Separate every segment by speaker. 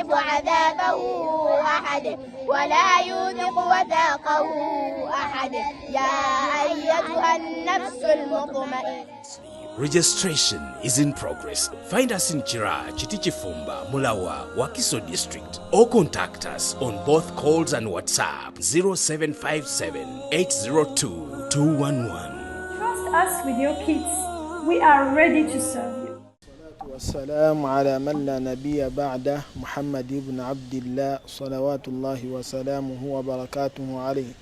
Speaker 1: يكشف عذابه أحد ولا يوثق وثاقه أحد يا أيتها النفس المطمئنة.
Speaker 2: Registration is in progress. Find us in Chira, Chitichifumba, Mulawa, Wakiso District, or contact us on both calls and WhatsApp 0757 802 211.
Speaker 3: Trust us with your kids. We are ready to serve you.
Speaker 4: والسلام على من لا نبي بعده محمد بن عبد الله صلوات الله وسلامه وبركاته عليه.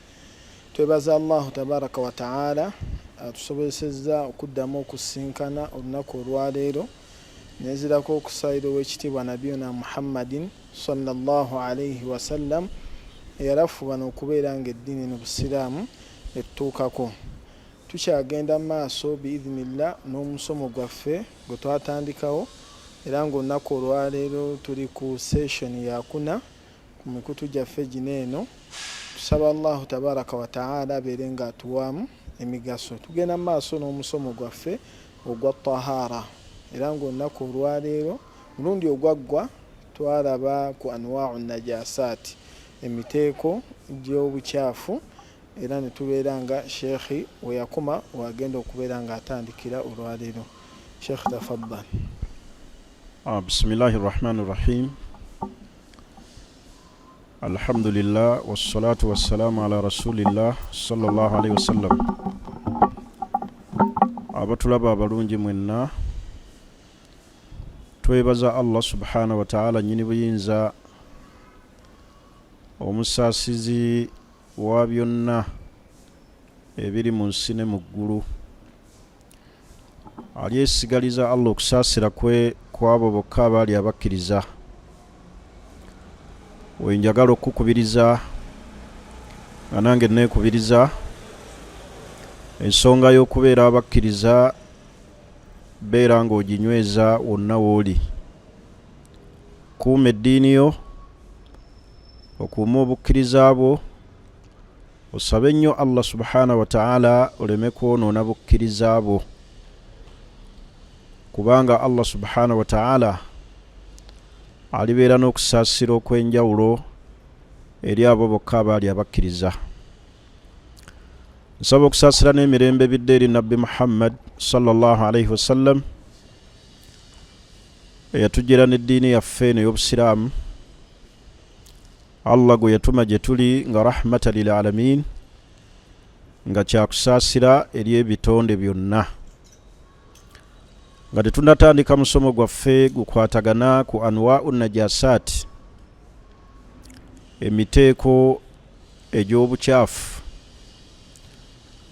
Speaker 4: Twebaza Allahu tabaraka wataala atusobozesezza okuddamu okusisinkana olunaku olwaleero. Nenzirako okusaayira ow'ekitiibwa nabiyuna Muhammadin sallallahu alaihi wasallam, eyalafubana okubeera nga eddiini no busiraamu etutuukako. Tukyagenda mu maaso biidhinillah n'omusomo gwaffe gwe twatandikawo, era ngaolunaku olwaleero tuli ku session yakuna ku mikutu gyaffe gino eno. Tusaba Allahu tabaraka wataala abeere nga atuwaamu emigaso. Tugenda mu maaso n'omusomo gwaffe ogwa tahara, era ngaolunaku olwaleero, mulundi ogwaggwa twalaba ku anwau najasaati, emiteeko gy'obukyafu, era ne tubeera nga sheekhi weyakoma wagenda okubeera nga atandikira olwaleero. Sheekh, tafaddal.
Speaker 5: Bismillahi rahmani rahim. Alhamdulillah wassalatu wassalamu ala rasulillah sallallahu alaihi wasallam. Abatulaba abalungi mwenna, twebaza Allah subhanahu wataala, nyini buyinza, omusaasizi wa byonna ebiri mu nsi ne mu ggulu. Alyesigaliza Allah okusaasira kwe kwabo bokka abaali abakkiriza. Wenjagala okukubiriza nga nange neekubiriza ensonga y'okubeera abakkiriza, beera ng'oginyweza wonna w'oli. Kuuma eddiini yo, okuume obukkiriza bwo, osabe nnyo Allah subhanahu wataala oleme kwonoona bukkiriza bwo, kubanga Allah subhanahu wataala alibeera n'okusaasira okw'enjawulo eri abo bokka abaali abakkiriza. Nsaba okusaasira n'emirembe bidde eri Nabbi Muhammad sallallahu alaihi wasallam, eyatujjira n'eddiini yaffe eno ey'obusiraamu, Allah gwe yatuma gye tuli nga rahmata lil alamin, nga kyakusaasira eri ebitonde byonna. Nga tetunnatandika musomo gwaffe gukwatagana ku anwau najasaati, emiteeko egy'obukyafu,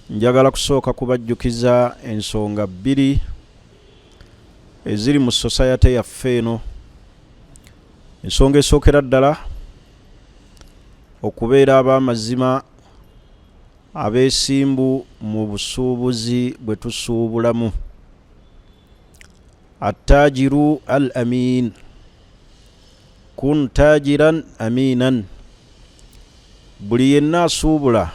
Speaker 5: njagala kusooka kubajjukiza ensonga bbiri eziri mu society yaffe eno. Ensonga esookera ddala, okubeera ab'amazima, abeesimbu mu busuubuzi bwe tusuubulamu. Attajiru al amin, kun tajiran aminan. Buli yenna asuubula,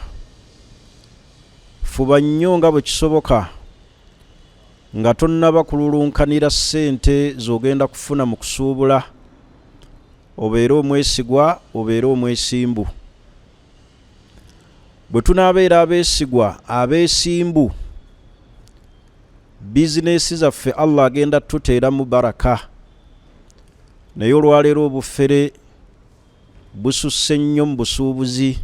Speaker 5: fuba nnyo nga bwe kisoboka nga tonnaba kululunkanira ssente z'ogenda kufuna mu kusuubula, obeere omwesigwa, obeere omwesimbu. Bwe tunaabeera abeesigwa, abeesimbu, bizinesi zaffe Allah agenda tuteeramu baraka. Naye olwaleero obufere bususse nnyo mu busuubuzi,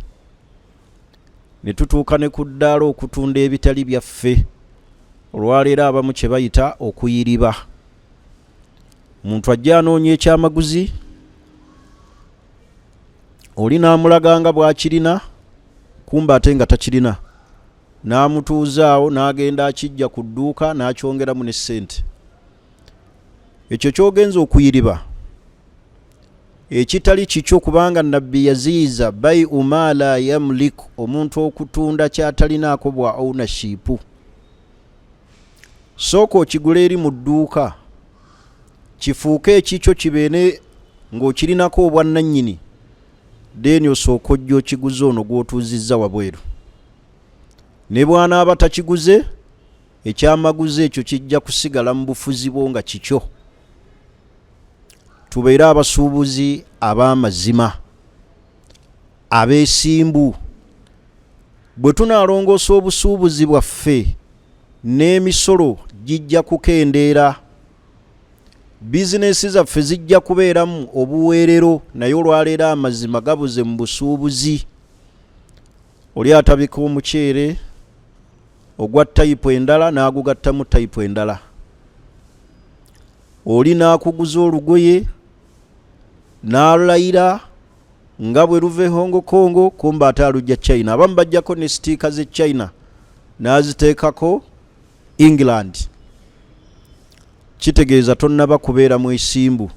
Speaker 5: ne tutuuka ne ku ddaala okutunda ebitali byaffe. Olwaleero abamu kye bayita okuyiriba, muntu ajja anoonya ekyamaguzi, oli n'amulaga nga bw'akirina, kumba ate nga takirina, n'amutuuzaawo n'agenda akijja ku dduuka n'akyongeramu ne ssente. Ekyo kyogenza okuyiriba ekitali kikyo, kubanga Nabbi yaziyiza baiu ma la yamliku, omuntu okutunda kyatalinaako bwa ownership. Sooka okigula eri mu dduuka, kifuuke ekikyo, kibeene ng'okirinako obwannannyini, then osooka ojja okiguze ono gw'otuuzizza wabweru. Ne bw'anaaba takiguze, ekyamaguzi ekyo kijja kusigala mu bufuzi bwo nga kikyo. Tubeere abasuubuzi ab'amazima, abeesimbu. Bwe tunaalongoosa obusuubuzi bwaffe, n'emisolo gijja kukendeera, bizinesi zaffe zijja kubeeramu obuweerero. Naye olwaleero amazima gabuze mu busuubuzi. Oli atabika omuceere ogwa tayipu endala n'agugattamu tayipu endala, oli n'akuguza olugoye n'alulayira nga bwe luva e Hong Kong, kumba ate alujja China. Abamu bajjako ne sitiika z'e China n'aziteekako England. Kitegeeza tonnaba kubeera mwesimbu.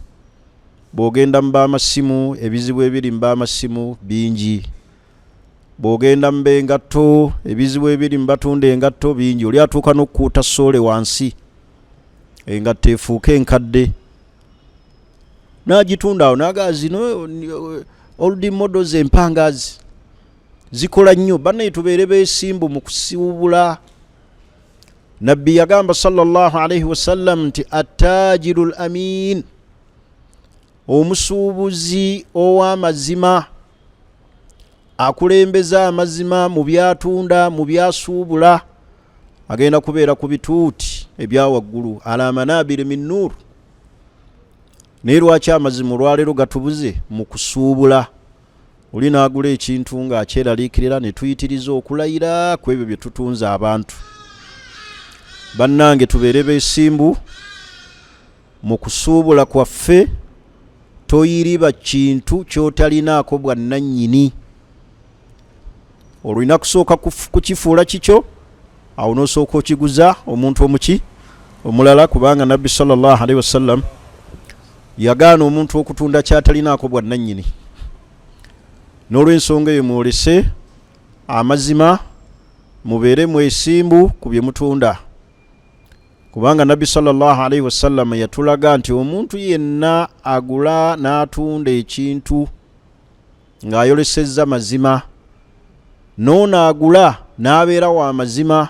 Speaker 5: Bw'ogenda mu b'amasimu, ebizibu ebiri mu b'amasimu bingi. Bw'ogenda mu b'engatto, ebizibu ebiri mu batunda engatto bingi. Oli atuuka n'okukuuta soole wansi engatto efuuke enkadde n'agitunda awo, n'agaa zino old models empangazi zikola nnyo. Bannaye, tubeere beesimbu mu kusiwubula. Nabbi yagamba sallallahu alaihi wasallam nti attajiru l amin, omusuubuzi ow'amazima, akulembeza amazima mu byatunda, mu byasuubula, agenda kubeera ku bituuti ebya waggulu, ala manabiri min nur. Naye lwaki amazima olwaleero gatubuze mu kusuubula? Oli n'agula ekintu ng'akyeraliikirira, ne tuyitiriza okulayira ku ebyo bye tutunze abantu. Bannange, tubeere beesimbu mu kusuubula kwaffe. Toyiriba kintu ky'otalinaako bwannannyini. Olina kusooka kukifuula kikyo, awo n'osooka okiguza omuntu omuki omulala, kubanga Nabbi sallallahu alaihi wasallam yagaana omuntu okutunda kyatalinaako bwannannyini. N'olw'ensonga eyo, mwolese amazima, mubeere mwesimbu ku bye mutunda, kubanga Nabbi sallallahu alaihi wasallam yatulaga nti omuntu yenna agula n'atunda ekintu ng'ayolesezza mazima, n'ono agula n'abeera wa mazima,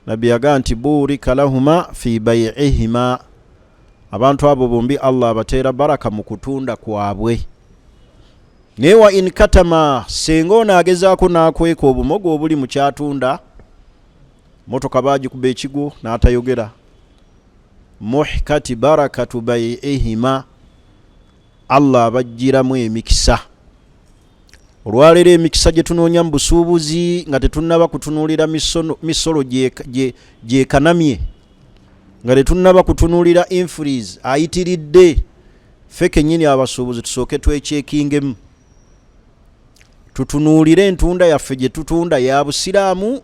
Speaker 5: Nabbi yagaa nti burika lahuma fi baiihima, abantu abo bombi Allah abateera baraka mu kutunda kwabwe. Naye wa in katama, senga ono agezaako n'akweka obumogo obuli mu kyatunda, motoka baagikuba ekigwo n'atayogera, muhkati barakatu baiihima, Allah abajjiramu emikisa. Olwaleero emikisa gye tunoonya mu busuubuzi nga tetunnaba kutunuulira misolo gyekanamye, nga tetunnaba kutunuulira infrees ayitiridde, ffe kennyini abasuubuzi tusooke twekyekingemu, tutunuulire entunda yaffe gye tutunda ya busiraamu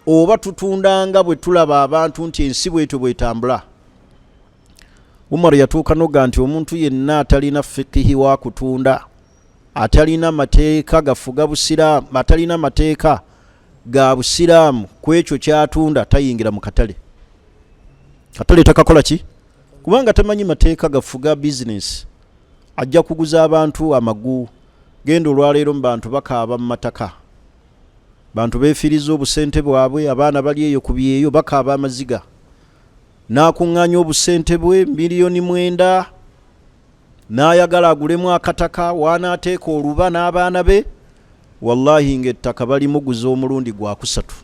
Speaker 5: oba tutundanga bwe tulaba abantu nti ensi bwetyo bwetambula. Umar yatuuka noga nti omuntu yenna atalina fikihi wa kutunda, atalina mateeka gafuga busiraamu, atalina mateeka ga busiraamu ku ekyo kyatunda, tayingira mu katale. Katale takakola ki? Kubanga tamanyi mateeka gafuga bizinesi, ajja kuguza abantu amagu. Genda olwaleero mu bantu bakaaba mu mataka, bantu beefiiriza obusente bwabwe, abaana bali eyo ku byeyo bakaaba amaziga, n'akuŋŋaanya obusente bwe 9 miliyoni n'ayagala agulemu akataka waanaateeka oluba n'abaana be. Wallahi, ng'ettaka balimuguza omulundi gwakusatu,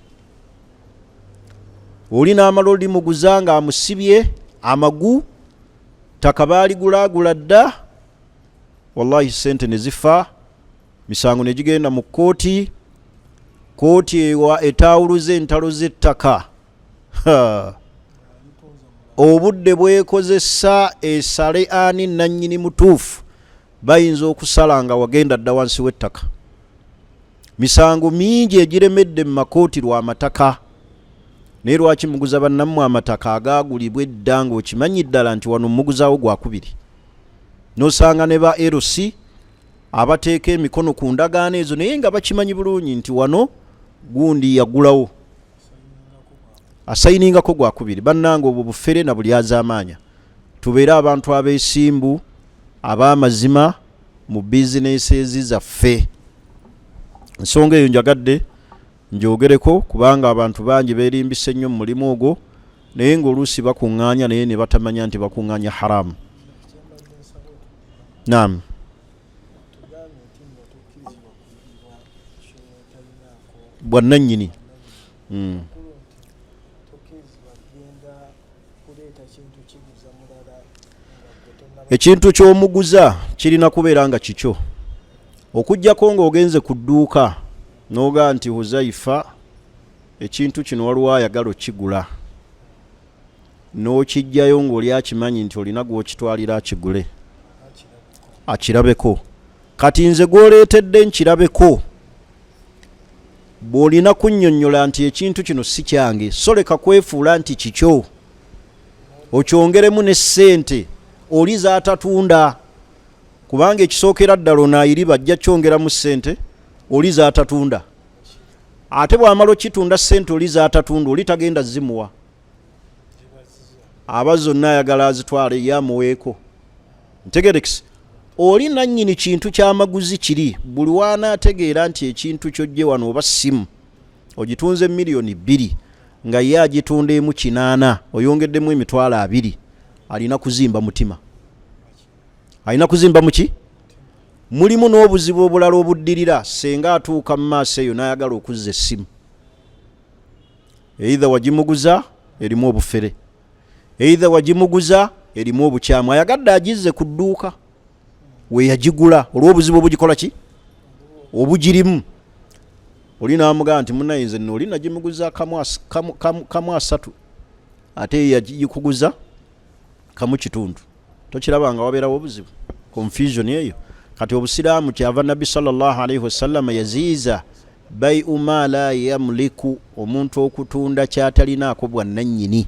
Speaker 5: oli n'amala olimuguza ng'amusibye amagu, ttaka baaligulaagula dda. Wallahi, sente ne zifa, misango ne gigenda mu kkooti, kooti ewa etaawuluza entalo z'ettaka. Obudde bwekozesa esale ani nannyini mutuufu, bayinza okusala nga wagenda dda wansi w'ettaka. Misango mingi egiremedde mu makooti lw'amataka. Naye lwaki muguza bannammwe amataka agaagulibwa edda, ng'okimanyi ddala nti wano muguzaawo gwakubiri? N'osanga ne ba LC abateeka emikono ku ndagaano ezo, naye nga bakimanyi bulungi nti wano gundi yagulawo, asayiningako gwakubiri. Bannange, obwo bufere na buli azaamaanya. Tubeere abantu abeesimbu, ab'amazima mu bizinesi zaffe. Ensonga eyo njagadde njogereko, kubanga abantu bangi beerimbise nnyo mu mulimu ogwo, naye ng'oluusi bakuŋŋaanya, naye ne batamanya nti bakuŋŋaanya haramu. Naam. Bwannannyini. Ekintu ky'omuguza kirina kubeera nga kikyo, okuggyako ng'ogenze ku dduuka n'ogaa nti Huzaifa, ekintu kino waliwo ayagala okigula, n'okijjayo ng'oli akimanyi nti olina gw'okitwalira akigule akirabeko. Kati nze gw'oleetedde nkirabeko, bw'olina kunnyonnyola nti ekintu kino si kyange, so leka kwefuula nti kikyo, okyongeremu ne ssente oli z'atatunda, kubanga ekisookera ddala ono ayiriba ajja kyongeramu ssente oli z'atatunda, ate bw'amala okitunda ssente oli z'atatunda oli tagenda zimuwa, aba zonna ayagala azitwale ye amuweeko. Ntegerekise, oli nannyini kintu kyamaguzi kiri, buli w'anaategeera nti ekintu ky'ojje wano oba ssimu ogitunze 2,000,000 nga ye agitunda emu 800, oyongeddemu 20,000, alina kuzimba mutima, alina kuzimba muki. Mulimu n'obuzibu obulala obuddirira senga atuuka mu maaso eyo n'ayagala okuzza essimu, either wagimuguza erimu obufere, either wagimuguza erimu obukyamu, ayagadde agizze ku dduuka we yagigula olw'obuzibu obugikola ki obugirimu. Oli n'amugamba nti munnaye nze nno oli nagimuguza kamu asatu, ate ye yagikuguza kamu kitundu. Tokiraba nga wabeerawo obuzibu, confusion eyo. Kati obusiraamu kyava Nabbi sallallahu alaihi wasallam yaziiza bai'u ma la yamliku, omuntu okutunda kyatalinaako bwannannyini.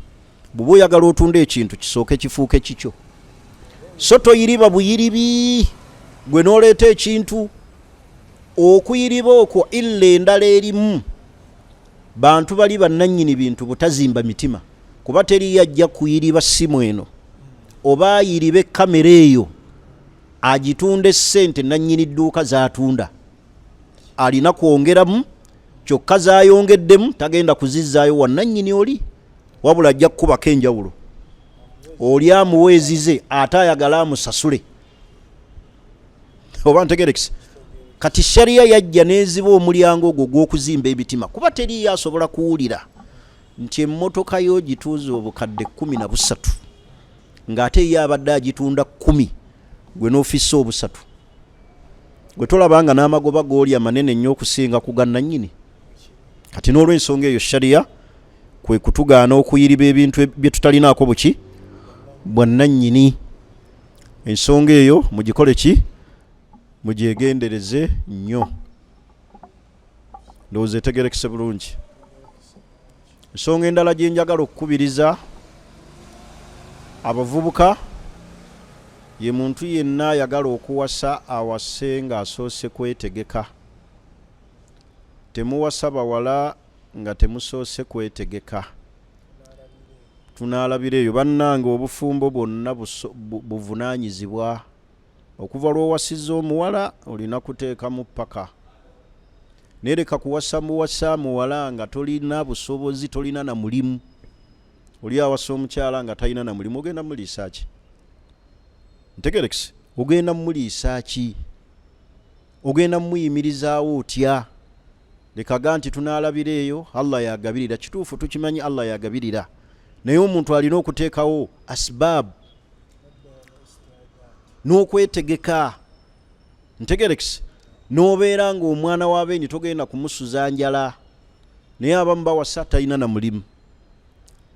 Speaker 5: Bw'oba oyagala otunda ekintu kisooke kifuuke kikyo, so toyiriba buyiribi gwe n'oleeta ekintu. Okuyiriba okwo illa endala erimu bantu bali bannannyini bintu butazimba mitima, kuba teriyo ajja kuyiriba simu eno oba ayiribe kamera eyo agitunde ssente nannyini dduuka z'atunda, alina kwongeramu, kyokka z'ayongeddemu tagenda kuzizzaayo wa nannyini oli, wabula ajja kukubako enjawulo, oli amuwa ezize ate ayagala amusasule. Oba ntegerekise? Kati sharia yajja n'eziba omulyango ogwo gw'okuzimba emitima, kuba teriyo asobola kuwulira nti emmotoka yo ogituuza obukadde 13 ng'ate ye abadde agitunda 10, gwe n'ofissa obusatu, gwe tolaba nga n'amagoba g'oli amanene nnyo okusinga ku ga nannyini. Kati n'olw'ensonga eyo sharia kwe kutugaana okuyiriba ebintu bye tutalinaako buki bwannannyini. Ensonga eyo mugikole ki, mugyegendereze nnyo. Ndowooza etegerekese bulungi. Ensonga endala gye njagala okukubiriza abavubuka, ye muntu yenna ayagala okuwasa awase ng'asoose kwetegeka. Temuwasa bawala nga temusoose kwetegeka. Tunaalabira eyo bannange. Obufumbo bwonna buvunaanyizibwa. Okuva lw'owasizza omuwala olina kuteekamu ppaka, naye leka kuwasa muwasa muwala nga tolina busobozi, tolina na mulimu. Oli awasa omukyala nga talina na mulimu, ogenda muliisa ki? Ntegerekise, ogenda muliisa ki? Ogenda muyimirizaawo otya? Lekaga nti tunaalabira eyo, Allah yagabirira. Kituufu, tukimanyi Allah yagabirira, naye omuntu alina okuteekawo asbaabu n'okwetegeka. Ntegerekise, n'obeera ng'omwana wa beeni togenda kumusuza njala, naye abamu bawasa talina na mulimu.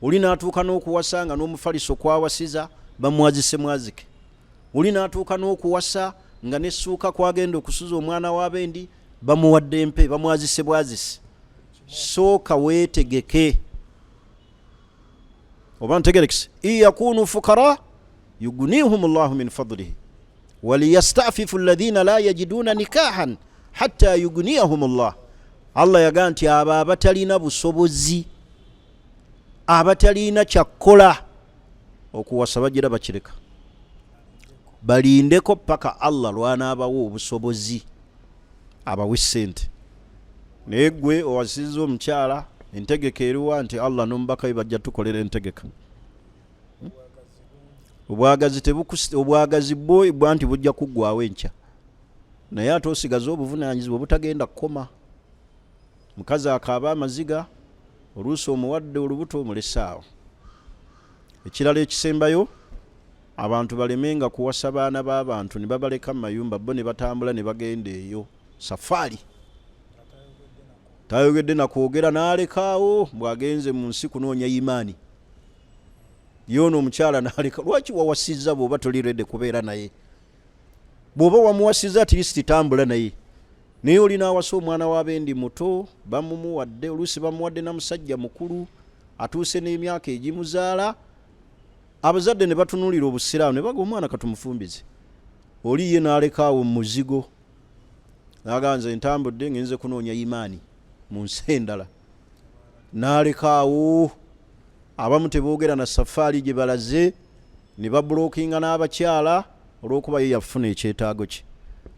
Speaker 5: Oli n'atuuka n'okuwasa nga n'omufaliso kwawasiza bamwazise mwazike. Oli n'atuuka n'okuwasa nga n'essuuka kwagenda okusuza omwana wa bendi bamuwadde mpe, bamwazise bwazise. Sooka weetegeke. Oba ntegerekise, in yakunu fukara yugnihum llahu min fadlihi waliyastafifu alladhina la yajiduna nikahan hatta yugniyahum llah. Allah yagaa nti abo abatalina busobozi, abatalina kyakkola, okuwasa bagira bakireka, balindeko paka Allah lwanaabawa obusobozi abawe ssente. Naye gwe owasizza omukyala, entegeka eriwa nti Allah n'omubaka we bajja tukolera entegeka? Obwagazi obwagazi bwo bwa nti bujja kuggwawo enkya, naye ate osigaze obuvunaanyizibwa obutagenda kukoma. Mukazi akaaba amaziga, oluusi omuwadde olubuto omulesaawo. Ekirala ekisembayo, abantu balemenga kuwasa baana b'abantu ne babaleka mu mayumba, bo ne batambula ne bagenda eyo safaari, tayogedde nakwogera, n'alekaawo bw'agenze mu nsi kunoonya imaani. Yoono omukyala n'aleka. Lwaki wawasizza bw'oba toli ready kubeera naye? Bw'oba wamuwasizza, at least tambula naye. Naye oli n'awasa omwana w'abendi muto, bamumuwadde, oluusi bamuwadde na musajja mukulu atuuse n'emyaka egimuzaala. Abazadde ne batunuulira obusiraamu ne baga omwana katumufumbize. Oli ye n'alekaawo mu muzigo, n'agamba nze ntambudde ngenze kunoonya imaani mu nsi endala, n'alekaawo. Abamu teboogera na safaari gye balaze, ne babulokinga n'abakyala olw'okuba ye yafuna ekyetaago kye.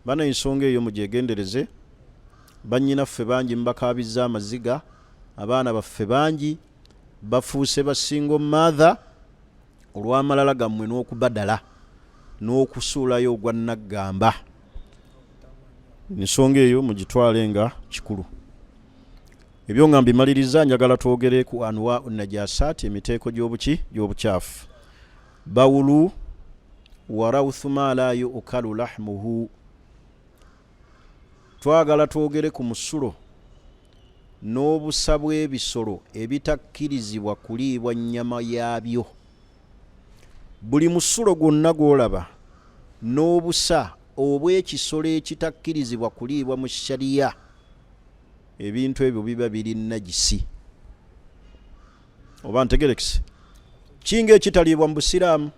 Speaker 5: Bana, ensonga eyo mugyegendereze. Bannyinaffe bangi mubakaabizza amaziga, abaana baffe bangi bafuuse ba single mother olw'amalala gammwe n'okubadala n'okusuulayo ogwa naggamba. Ensonga eyo mugitwale nga kikulu. Ebyo nga mbimaliriza, njagala twogere ku anwau najasaati, emiteeko gy'obuki gy'obukyafu. Bawulu warauthu ma la yukalu lahmuhu. Twagala twogere ku musulo n'obusa bw'ebisolo ebitakkirizibwa kuliibwa nnyama yaabyo. Buli musulo gwonna gw'olaba n'obusa obw'ekisolo ekitakkirizibwa kuliibwa mu shariya, ebintu ebyo biba biri najisi. Oba ntegerekese? Kinga ekitaliibwa mu busiraamu,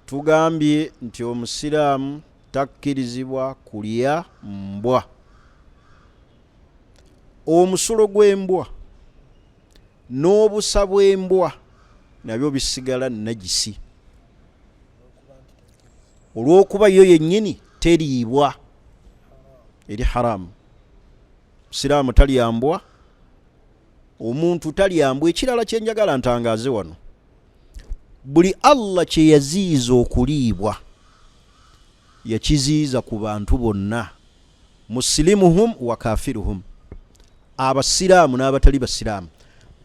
Speaker 5: tugambye nti omusiraamu takkirizibwa kulya mbwa. Omusulo gw'embwa n'obusa bw'embwa nabyo bisigala najisi olw'okuba yo yennyini teriibwa, eri haramu. Musiraamu talya mbwa, omuntu talya mbwa. Ekirala kyenjagala ntangaaze wano, buli Allah kye yaziyiza okuliibwa yakiziyiza ku bantu bonna, musilimuhum wa kafiruhum, abasiraamu n'abatali basiraamu.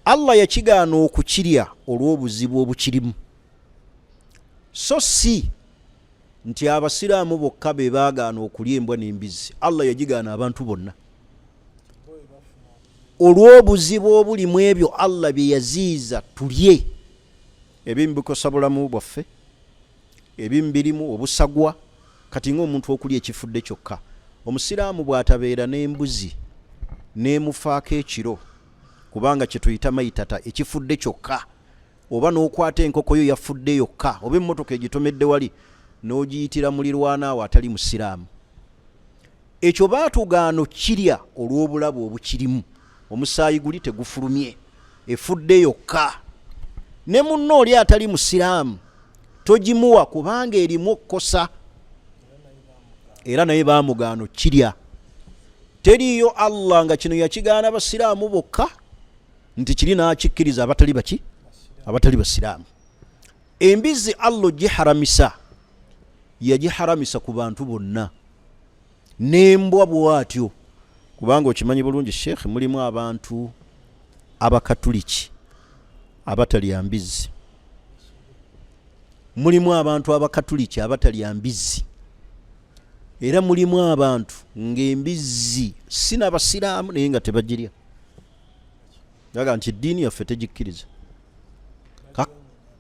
Speaker 5: Allah yakigaana okukirya olw'obuzibu obukirimu, so si nti abasiraamu bokka be baagaana okulya embwa n'embizzi. Allah yagigaana abantu bonna olw'obuzibu obuli mu ebyo Allah bye yaziyiza tulye. Ebimu bikosa bulamu bwaffe, ebimu birimu obusagwa. Kati ng'omuntu okulya ekifudde kyokka, omusiraamu bw'atabeera n'embuzi n'emufaako ekiro, kubanga kye tuyita maitata, ekifudde kyokka, oba n'okwata enkoko yo yafudde yokka, oba emmotoka egitomedde wali n'ogiyitira mulirwana awo atali musiraamu, ekyo baatugaana okukirya olw'obulabe obukirimu. Omusaayi guli tegufulumye, efudde yokka. Ne munno oli atali musiraamu togimuwa kubanga erimu okukosa, era naye baamugaana okukirya. Teriiyo Allah nga kino yakigaana basiraamu bokka nti kiri n'akikkiriza abatali baki, abatali basiraamu. Embizzi Allah ogiharamisa, yagiharamisa ku bantu bonna, n'embwa bw'atyo, kubanga okimanyi bulungi sheekh, mulimu abantu abakatuliki abatalya mbizzi, mulimu abantu abakatuliki abatalya mbizzi, era mulimu abantu ng'embizzi si n'abasiraamu naye nga tebagirya, aga nti eddiini yaffe tegikkiriza.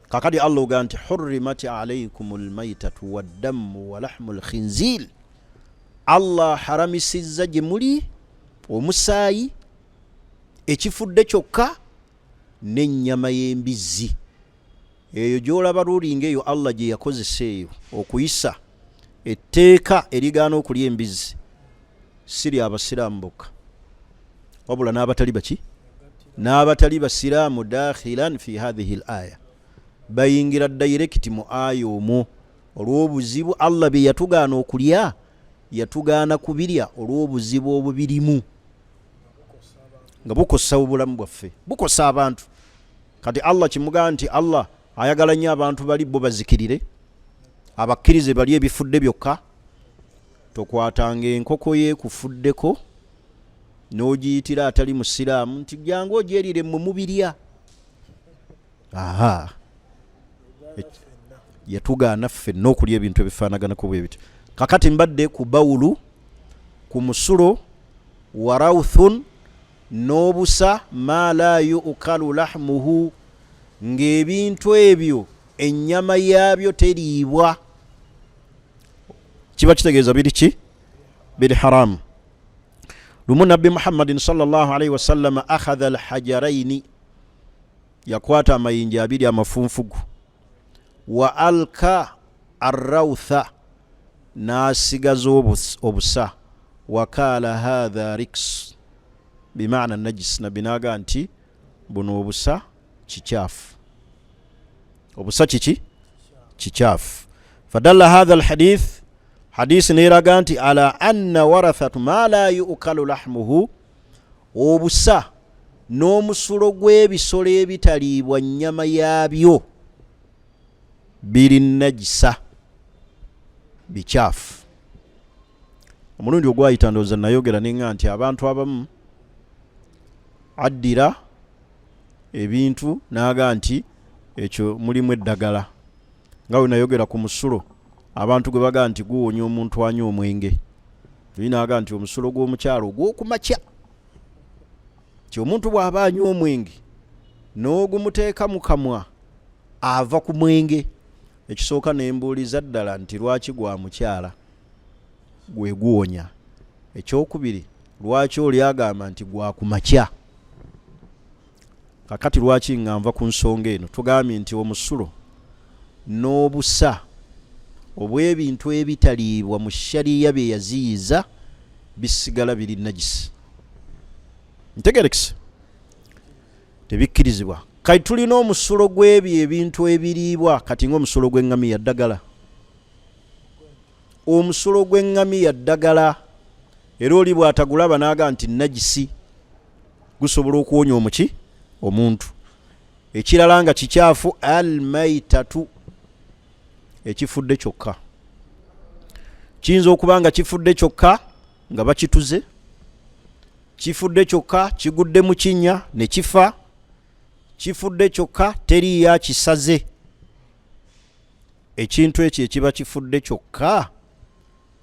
Speaker 5: Kakati Allah ogaa nti hurrimat alaikum lmaitatu waddammu walahmu lkhinzir, Allah haramisizza gye muli omusaayi, ekifudde kyokka, n'ennyama y'embizzi. Eyo gy'olaba rulinga eyo Allah gye yakozesa eyo okuyisa etteeka erigaana okulya embizzi, si lya basiraamu bokka, wabula n'abatali baki, n'abatali basiraamu dakhilan fi hadhihi l aya, bayingira direct mu aya omwo olw'obuzibu Allah bye yatugaana okulya, yatugaana kubirya olw'obuzibu obubirimu nga bukosa obulamu bwaffe, bukosa abantu. Kati Allah kimugamba nti Allah Ayagala nnyo abantu bali bo bazikirire, abakkirize bali ebifudde byokka. Tokwatanga enkoko yeekufuddeko n'ogiyitira atali musiraamu nti jangu ogyerire mmwe mubirya. Aha, yatugaana ffenna okulya ebintu ebifaanaganako bwe bityo. Kakati mbadde ku bawulu, ku musulo, warauthun, n'obusa, ma la yukalu lahmuhu, ng'ebintu ebyo ennyama yaabyo teriibwa, kiba kitegeeza biri ki? Biri haramu. Lumu Nabbi Muhammadin sallallahu alaihi wasallama akhadha alhajaraini, yakwata amayinja abiri amafunfugu, wa alka arrautha, n'asigaza obusa, wakaala hatha riks bimaana najis, Nabbi n'aga nti buno obusa kikyafu, obusa kiki? Kikyafu. Fadalla hatha alhadith, hadisi neraga nti ala anna warathatu ma la yukalu lahmuhu, obusa n'omusulo gw'ebisolo ebitaliibwa nnyama yaabyo biri najisa, bikyafu. Omulundi ogwayita ndowooza nayogera nenga nti abantu abamu addira ebintu n'aga nti ekyo mulimu eddagala, nga bwe nayogera ku musulo abantu gwe bagaa nti guwonya omuntu anywa omwenge, naye n'aga nti omusulo gw'omukyalo ogw'okumakya, nti omuntu bw'aba anywa omwenge n'ogumuteeka mu kamwa ava ku mwenge. Ekisooka ne mbuuliza ddala nti lwaki gwa mukyala gwe guwonya? Ekyokubiri, lwaki oli agamba nti gwa kumakya? Kakati lwaki nga nva ku nsonga eno, tugambye nti omusulo n'obusa obw'ebintu ebitaliibwa mu shariya bye yaziyiza bisigala biri najisi. Ntegerekise, tebikkirizibwa. Kati tulina omusulo gw'ebyo ebintu ebiriibwa, kati ng'omusulo gw'eŋŋamiya ddagala, omusulo gw'eŋŋamiya ddagala, era oli bw'atagulaba n'aga nti najisi, gusobola okuwonya omuki omuntu. Ekirala nga kikyafu, almaitatu, ekifudde kyokka, kiyinza okuba nga kifudde kyokka nga bakituze, kifudde kyokka kigudde mu kinnya ne kifa, kifudde kyokka teriiyo akisaze. Ekintu ekyo ekiba kifudde kyokka,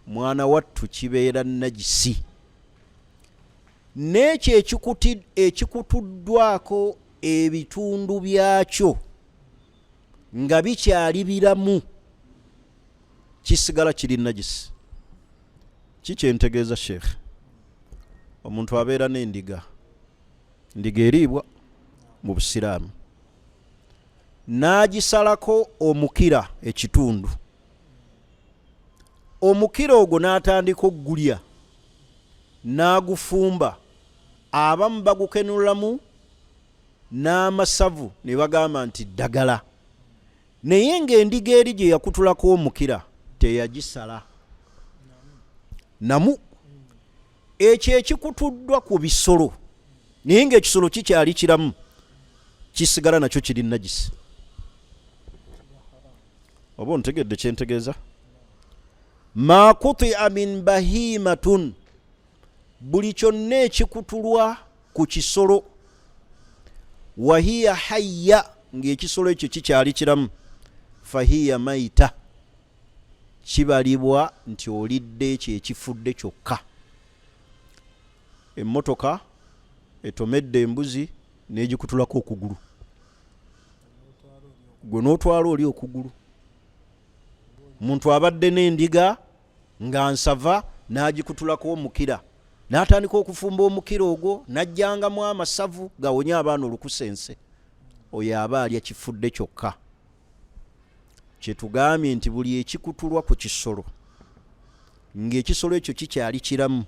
Speaker 5: mwana wattu, kibeera najisi. N'ekyo ekikutuddwako ebitundu byakyo nga bikyali biramu kisigala kiri najisi. Kikyentegeeza sheekh, omuntu abeera n'endiga, ndiga eriibwa mu busiraamu, n'agisalako omukira ekitundu, omukira ogwo n'atandika okugulya n'agufumba, abamu bagukenulamu n'amasavu ne bagamba nti ddagala, naye ng'endiga eri gye yakutulako omukira teyagisala namu. Ekyo ekikutuddwa ku bisolo naye ng'ekisolo kikyali kiramu kisigala nakyo kiri najisi. Oba ontegedde kyentegeeza? Ma kutia min bahimatun, buli kyonna ekikutulwa ku kisolo, wahiya hayya, ng'ekisolo ekyo kikyali kiramu, fahiya maita, kibalibwa nti olidde ekyo ekifudde kyokka. Emmotoka etomedde embuzi n'egikutulako okugulu, gwe n'otwala oli okugulu. Muntu abadde n'endiga nga nsava n'agikutulako omukira n'atandika okufumba omukira ogwo n'ajjangamu amasavu gawonye abaana olukusense, oyo aba alya kifudde kyokka. Kyetugambye nti buli ekikutulwa ku kisolo ng'ekisolo ekyo kikyali kiramu,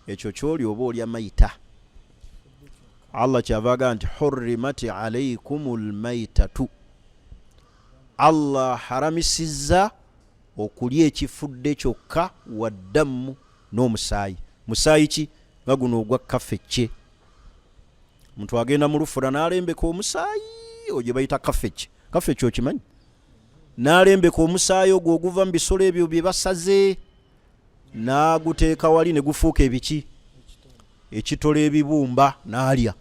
Speaker 5: ekyo kyoli oba olya maita. Allah kyava agamba nti hurrimati alaikum lmaitatu, Allah haramisizza okulya ekifudde kyokka, waddammu, n'omusaayi. Musaayi ki? Nga guno ogwa kafecce. Omuntu agenda mu lufula n'alembeka omusaayi oyo gye bayita kafecce. Kaffe kyokimanyi n'alembeka omusaayi ogwo oguva mu bisolo ebyo bye basaze n'aguteeka wali ne gufuuka ebiki ekitola ebibumba n'alya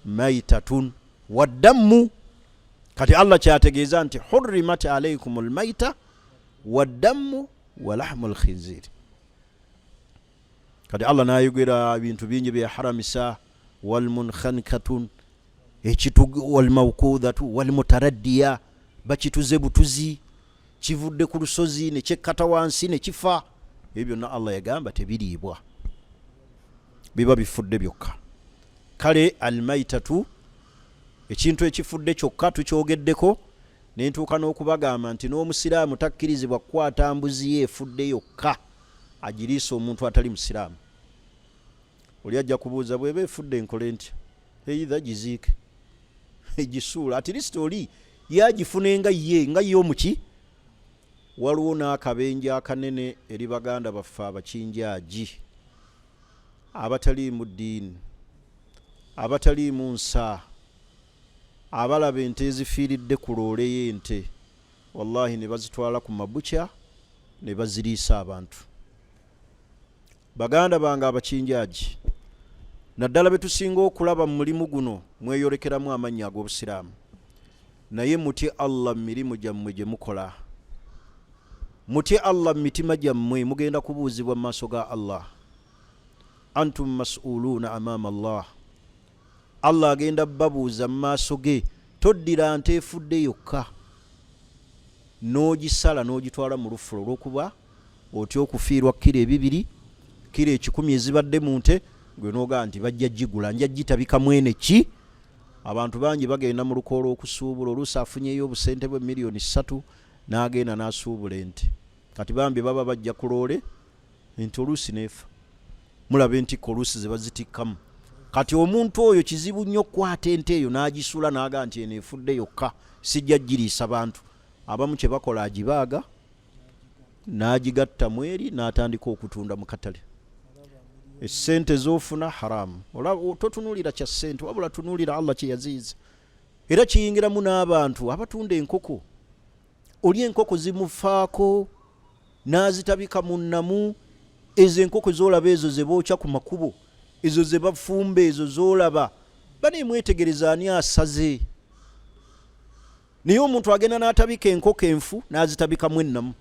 Speaker 5: maitatun waddammu. Kati Allah kyategeeza nti hurrimat alaikum lmaita waddammu walahmu lkhinziri. Kati Allah nayogera ebintu bingi byeyaharamisa, walmunkhankatun walmawkudhatu walmutaraddiya, bakituze butuzi, kivudde ku lusozi nekyekkata wansi nekifa. Ebyo byonna Allah yagamba tebiriibwa, biba bifudde byokka. Kale almaitatu, ekintu ekifudde kyokka tukyogeddeko, nentuuka n'okubagamba nti n'omusiraamu takkirizibwa kukwata mbuzi ye efudde yokka agiriisa omuntu atali musiraamu. Oli ajja kubuuza, bweba efudde nkole ntya? Either giziike, egisuula, at least oli yagifune nga ye nga ye omuki. Waliwo n'akabenje akanene eri baganda baffe abakinjaaji abataliimu ddiini, abataliimu nsa, abalaba ente ezifiiridde ku loole y'ente, wallahi ne bazitwala ku mabukya ne baziriisa abantu. Baganda bange abakinjaaji, naddala be tusinga okulaba mu mulimu guno, mweyolekeramu amannya ag'Obusiraamu, naye mutye Allah mu mirimu gyammwe gye mukola. Mutye Allah mu mitima gyammwe, mugenda kubuuzibwa mu maaso ga Allah. Antum mas'uluuna amaama Allah. Allah agenda babuuza mu maaso ge. Toddira nte efudde yokka n'ogisala n'ogitwala mu lufulo olw'okuba otya okufiirwa kiro 2, kiro 100 ezibadde mu nte, gwe n'ogaa nti bajja gigula, nja gitabika mwene ki. Abantu bangi bagenda mu lukoola okusuubula, oluusi afunyeyo obusente bwe 3 miliyoni n'agenda n'asuubula ente. Kati bambi baba bajja ku loole, ente oluusi neefa. Mulaba entikko oluusi ze bazitikkamu. Kati omuntu oyo kizibu nnyo okukwata ente eyo n'agisula n'agaa nti eno efudde yokka sijja giriisa bantu. Abamu kye bakola, agibaaga n'agigatta mu eri n'atandika okutunda mu katale. Essente z'ofuna haramu. Totunuulira kya ssente, wabula tunuulira Allah kye yaziyiza. Era kiyingiramu n'abantu abatunda enkoko. Oli enkoko zimufaako n'azitabika mu nnamu. Ezo enkoko z'olaba, ezo ze bookya ku makubo, ezo ze bafumba, ezo z'olaba, bane mwetegereza ani asaze. Naye omuntu agenda n'atabika enkoko enfu n'azitabikamu ennamu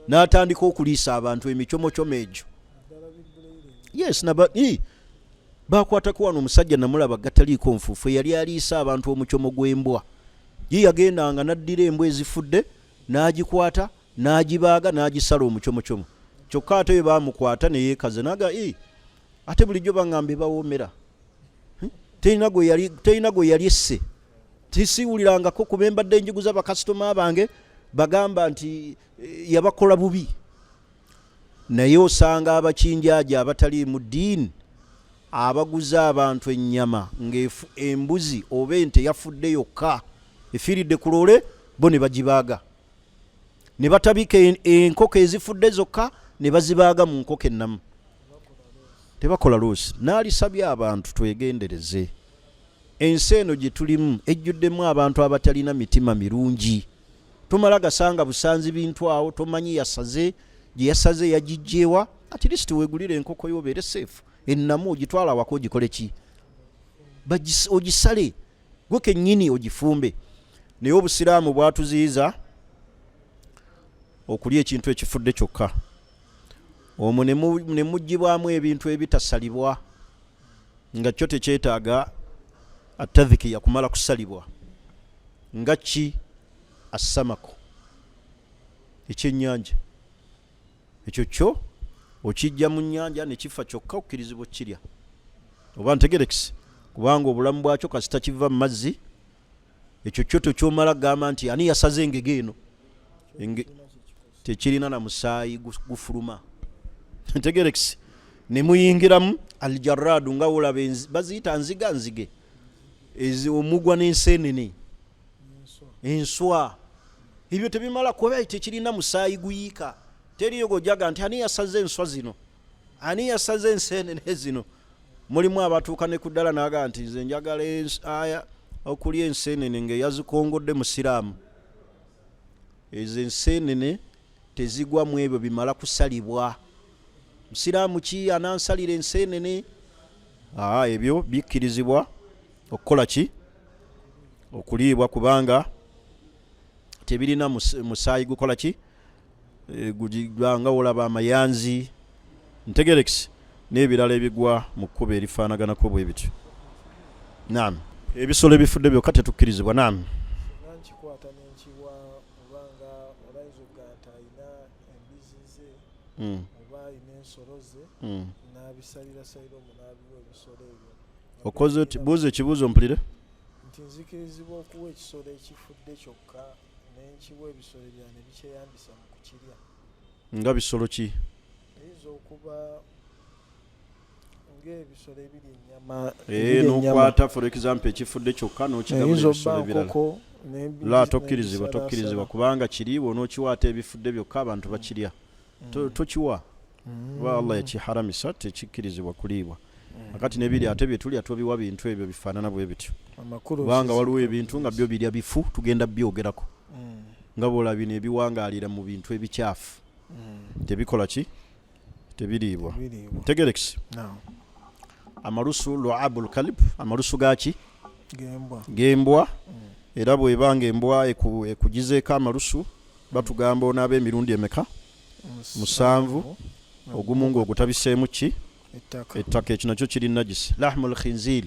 Speaker 5: n'atandika okuliisa abantu emicomocomo egyo. Yes, naba bakwatako wano omusajja namulaba gataliiko nfuufu, eyali aliisa abantu omucomo gw'embwa. Ye yagendanga n'addira embwa ezifudde n'agikwata n'agibaaga n'agisala omucomocomo. Kyokka ate we baamukwata ne yeekaza naga, ate bulijjo baŋŋamba ebawoomera. Terina gwe yali esse, tisiwulirangako kuba embadde njiguza bakasitoma bange bagamba nti yabakola bubi. Naye osanga abakinjaaji abataliimu ddiini abaguza abantu ennyama ng'embuzi oba ente yafudde yokka, efiiridde ku loole, bo ne bagibaaga ne batabika enkoko ezifudde zokka ne bazibaaga mu nkoko ennamu, tebakola loosi. Naalisabye abantu twegendereze. Ensi eno gye tulimu ejjuddemu abantu abatalina mitima mirungi. Tomala gasanga busanzi bintu awo, tomanyi yasaze gye yasaze yagijjewa. At least weegulire enkoko yo obeere safe, ennamu ogitwala awaka ogikole ki, ogisale gwe kennyini ogifumbe. Naye Obusiraamu bwatuziyiza okulya ekintu ekifudde kyokka, omwo ne muggyibwamu ebintu ebitasalibwa nga kyo tekyetaaga atadhikiya kumala kusalibwa, nga ki assamako, ekyennyanja. Ekyo kyo okijja mu nnyanja ne kifa kyokka, okkirizibwa okukirya, oba ntegerekise, kubanga obulamu bwakyo kasita kiva mu mazzi. Ekyo kyo tokyomala kugamba nti ani yasaze engege eno, tekirina na musaayi gufuluma, ntegerekise. Ne muyingiramu aljaradu, nga wolaba baziyita nziga nzige, omugwa n'enseenene, enswa, ebyo tebimala kuba tekirina musaayi guyiika. Teriyo gojaga nti ani yasaze enswa zino, ani yasaze enseenene zino. Mulimu abatuuka ne ku ddala naga nti nze njagala aya Okulya enseenene ng'eyazikongodde musiraamu. Ezo enseenene tezigwa mu ebyo bimala kusalibwa. Musiraamu ki anansalira enseenene? Aa, ebyo bikkirizibwa okukola ki? Okuliibwa kubanga tebirina musaayi gukola ki? E, gugigwa nga wolaba amayanzi ntegerekisi n'ebirala ebigwa mu kkubo erifaanaganako bwe bityo. Naam, ebisolo ebifudde byokka tetukkirizibwa. Naam.
Speaker 4: Singa nkikwata nenkiwa oba nga olayinza okugamba nti alina embizi ze oba alina ensolo ze n'abisalirasalira omwo n'abiwa ebisolo ebyo.
Speaker 5: Okoze oti, buuza ekibuuzo mpulire.
Speaker 4: Nti nzikirizibwa okuwa ekisolo ekifudde kyokka nenkiwa ebisolo ebirala ne bikyeyambisa mu kukirya?
Speaker 5: Nga bisolo ki?
Speaker 4: Eyinza okuba ng'ebisolo ebirya ennyama.
Speaker 5: Eh, n'okwata for example ekifudde kyokka n'okigabula ebisolo ebirala. La, tokkirizibwa, tokkirizibwa kubanga kiri bw'onookiwa ate ebifudde byokka abantu bakirya. Tokiwa. Kuba Allah yakiharamisa, tekikkirizibwa kuliibwa. Akati n'ebiri ate bye tulya tobiwa bintu ebyo bifaanana bwe bityo. Kubanga waliwo ebintu nga byo birya bifu, tugenda byogerako. Nga bw'olaba bino ebiwangaalira mu bintu ebikyafu. Tebikola ki? Tebiriibwa. Tegerekisi. Amalusu luabu lkalib, amalusu gaki? Gembwa. Era bw'eba ng'embwa ekugizeeko amalusu, batugamba onaaba emirundi emeka? Musanvu. Ogumu ng'ogutabiseemu ki? Ettaka. Ekyo nakyo kiri najisi. Lahmu lkhinzir,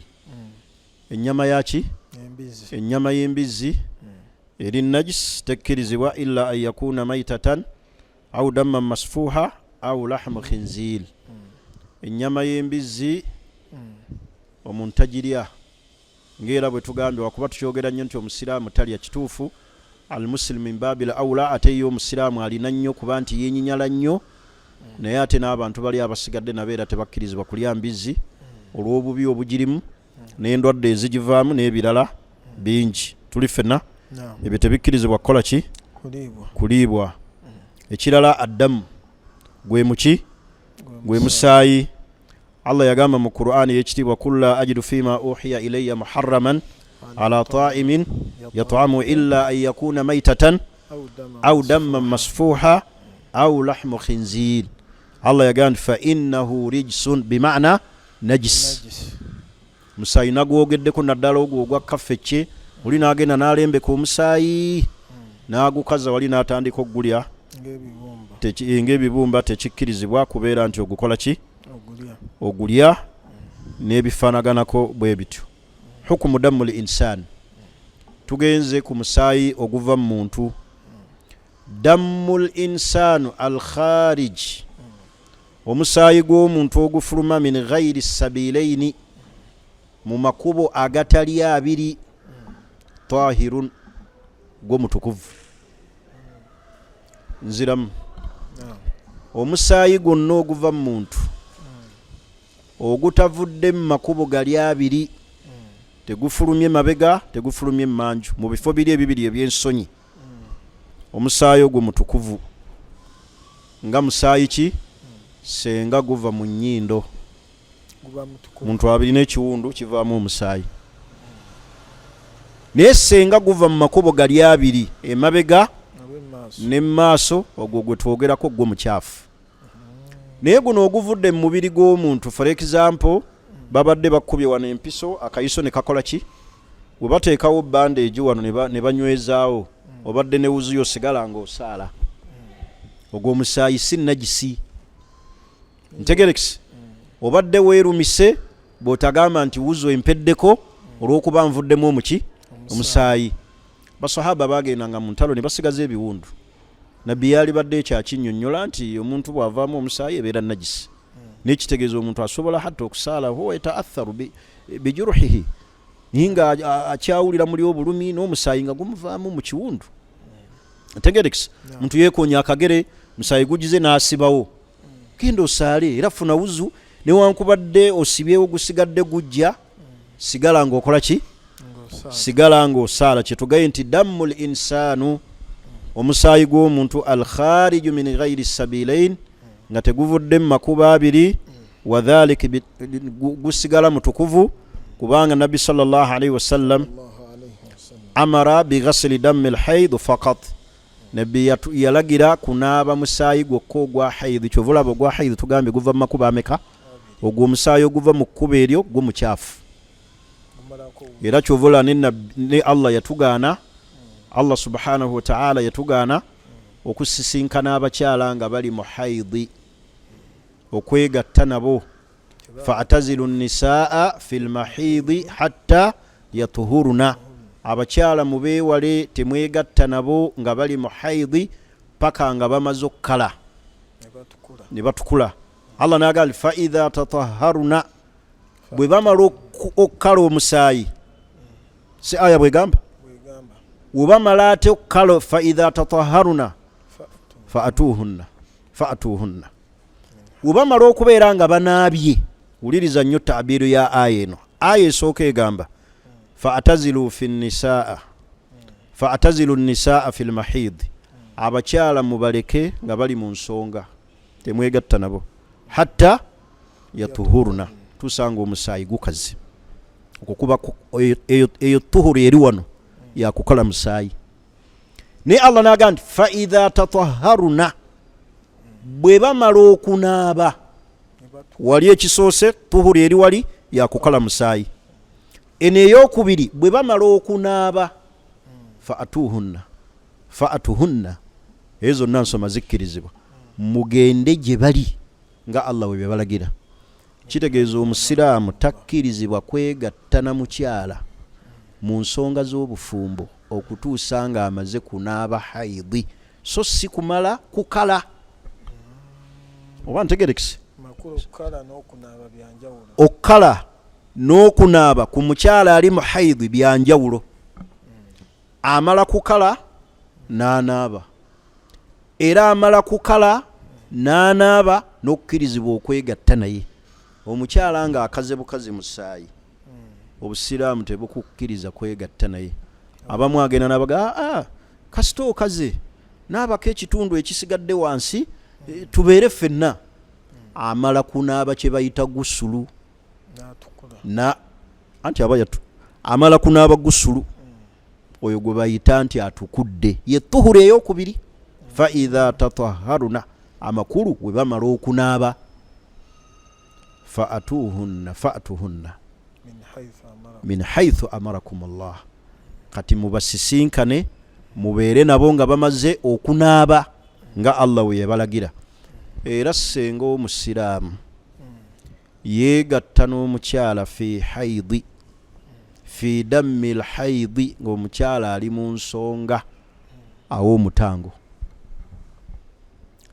Speaker 5: ennyama yaki? Ennyama y'embizzi eri najis, tekkirizibwa illa an yakuna maitatan au damman masfuha au lahmu khinzir. Ennyama y'embizzi omuntu tagirya, ng'era bwe tugambye, wakuba tukyogera nnyo nti omusiraamu talya. Kituufu, almusilimu min babil aula, ate ye omusiraamu alina nnyo kuba nti yenyinyala nnyo, naye ate n'abantu bali abasigadde nabo era tebakkirizibwa kulya mbizzi olw'obubi obugirimu n'endwadde ezigivaamu n'ebirala bingi. Tuli ffenna, ebyo tebikkirizibwa kukola ki? Kuliibwa. Ekirala addamu gwe muki? Gwe musaayi. Allah yagamba mu Qur'ani ey'ekitiibwa, kul la ajidu fima uhiya ilayya muharraman ala ta'imin yat'amu illa an yakuna maitatan au damman masfuha au lahmu khinzir. Allah yagamba nti fa innahu rijsun, bima'na najis. Musaayi nagwogeddeko naddala ogwo ogwa kafecce, oli n'agenda n'alembeka omusaayi n'agukaza wali n'atandika okugulya ng'ebibumba, tekikkirizibwa kubeera nti ogukola ki? Ogulya n'ebifaanaganako bwe bityo. Hukumu damu l insan, tugenze ku musaayi oguva mu muntu. Damu l insanu al kharij, omusaayi gw'omuntu ogufuluma min ghairi sabilaini, mu makubo agatali abiri, tahirun, gwo mutukuvu. Nziramu, omusaayi gwonna oguva mu muntu ogutavudde mu makubo gali abiri, tegufulumye mabega, tegufulumye mmanju, mu bifo biri ebibiri eby'ensonyi, omusaayi ogwo mutukuvu. Nga musaayi ki? Senga guva mu nnyindo, muntu abirina ekiwundu kivaamu omusaayi, naye senga guva mu makubo gali abiri, emabega ne maaso, ogwo gwe twogerako, gwo mukyafu. Naye guno oguvudde mu mubiri gw'omuntu, for example babadde bakubye wano empiso, akayiso ne kakola ki, we bateekawo bandage wano ne banywezaawo, obadde ne wuzu yosigala ng'osaala, ogwo omusaayi si nagisi. Ntegerekisi, obadde weerumise, bw'otagamba nti wuzu empeddeko olw'okuba nvuddemu omuki? Omusaayi. Basahaba bagendanga mu ntalo ne basigaza ebiwundu. Nabbi yalibadde ekyo akinnyonnyola nti omuntu bw'avaamu omusaayi ebeera nagisi, nekitegeeza omuntu asobola hatta okusaala huwa yataatharu bijuruhihi, naye nga akyawulira muli obulumi n'omusaayi nga gumuvaamu mu kiwundu. Ntegerekisa, muntu yeekoonya akagere, musaayi gugize n'asibawo, genda osaale era funa wuzu, newankubadde osibyewo gusigadde gujja, sigala ng'okola ki? Sigala ng'osaala. Kyetugaye nti dammu l insaanu, omusaayi gw'omuntu, al khariju min ghairi sabilain, nga teguvudde mu makubo abiri, wadhalik gusigala mutukuvu, kubanga Nabbi sallallahu alaihi wasallam Amara bighasili dammi lhaid faqat, Nabbi yalagira kunaaba musaayi gwokka ogwa haidhi. Kyova olaba ogwa haidhi tugambye guva mu makubo ameka? Ogwo omusaayi oguva mu kkubo eryo gwo mukyafu. Era kyova olaba ne Allah yatugaana, Allah subhanahu wataala yatugaana okusisinkana abakyala nga bali mu haidhi, okwegatta nabo. Fatazilu nisaa fi lmahidi hatta yatuhuruna, abakyala mubeewale, temwegatta nabo nga bali mu haidhi paka nga bamaze okukala ne batukula. Allah naga faidha tataharuna, bwe bamala okukala omusaayi, si aya bwegamba, webamala ate okukala, faidha tataharuna faatuhunna, faatuhunna, webamala okubeera nga banaabye. Wuliriza nnyo tabiru ya aya eno. Aya esooka egamba faatazilu fi nisaa, faatazilu nisaa fi lmahid, abakyala mubaleke nga bali mu nsonga, temwegatta nabo hatta yatuhuruna, tusanga omusaayi gukaze. Okwo kuba eyo tuhuru eri wano yakukala musaayi. Naye Allah naga nti faidha tataharuna, bwe bamala okunaaba, wali ekisoose tuhuru eri wali yakukala musaayi, eno eyokubiri bwe bamala okunaaba, faatuhunna, faatuhunna, ezo zonna nsoma zikkirizibwa, mugende gye bali nga Allah we bebalagira. Kitegeeza omusiraamu takkirizibwa kwegatta na mukyala mu nsonga z'obufumbo okutuusa ng'amaze kunaaba haidhi, so si kumala kukala. Oba ntegerekese? Okukala n'okunaaba ku mukyala ali mu haidhi byanjawulo. Amala kukala n'anaaba, era amala kukala n'anaaba n'okukkirizibwa okwegatta naye. Omukyala ng'akaze bukazi musaayi, obusiraamu tebukukkiriza kwegatta naye. Abamu agenda nabaga, aa kasita okaze naabako ekitundu ekisigadde wansi, eh, tubeere ffenna. Amala kunaaba kye bayita gusulu na anti aba yatu amala kunaaba gusulu, oyo gwe bayita nti atukudde, ye tuhuru eyokubiri. Fa idha tataharuna, amakulu we bamala okunaaba, faatuhunna, faatuhunna min haithu amarakum llah, kati mubasisinkane mubeere nabo nga bamaze okunaaba nga Allah we yabalagira. Era senga omusiraamu yeegatta n'omukyala fi haidi, fi dammi lhaidi, ng'omukyala ali mu nsonga, awo omutango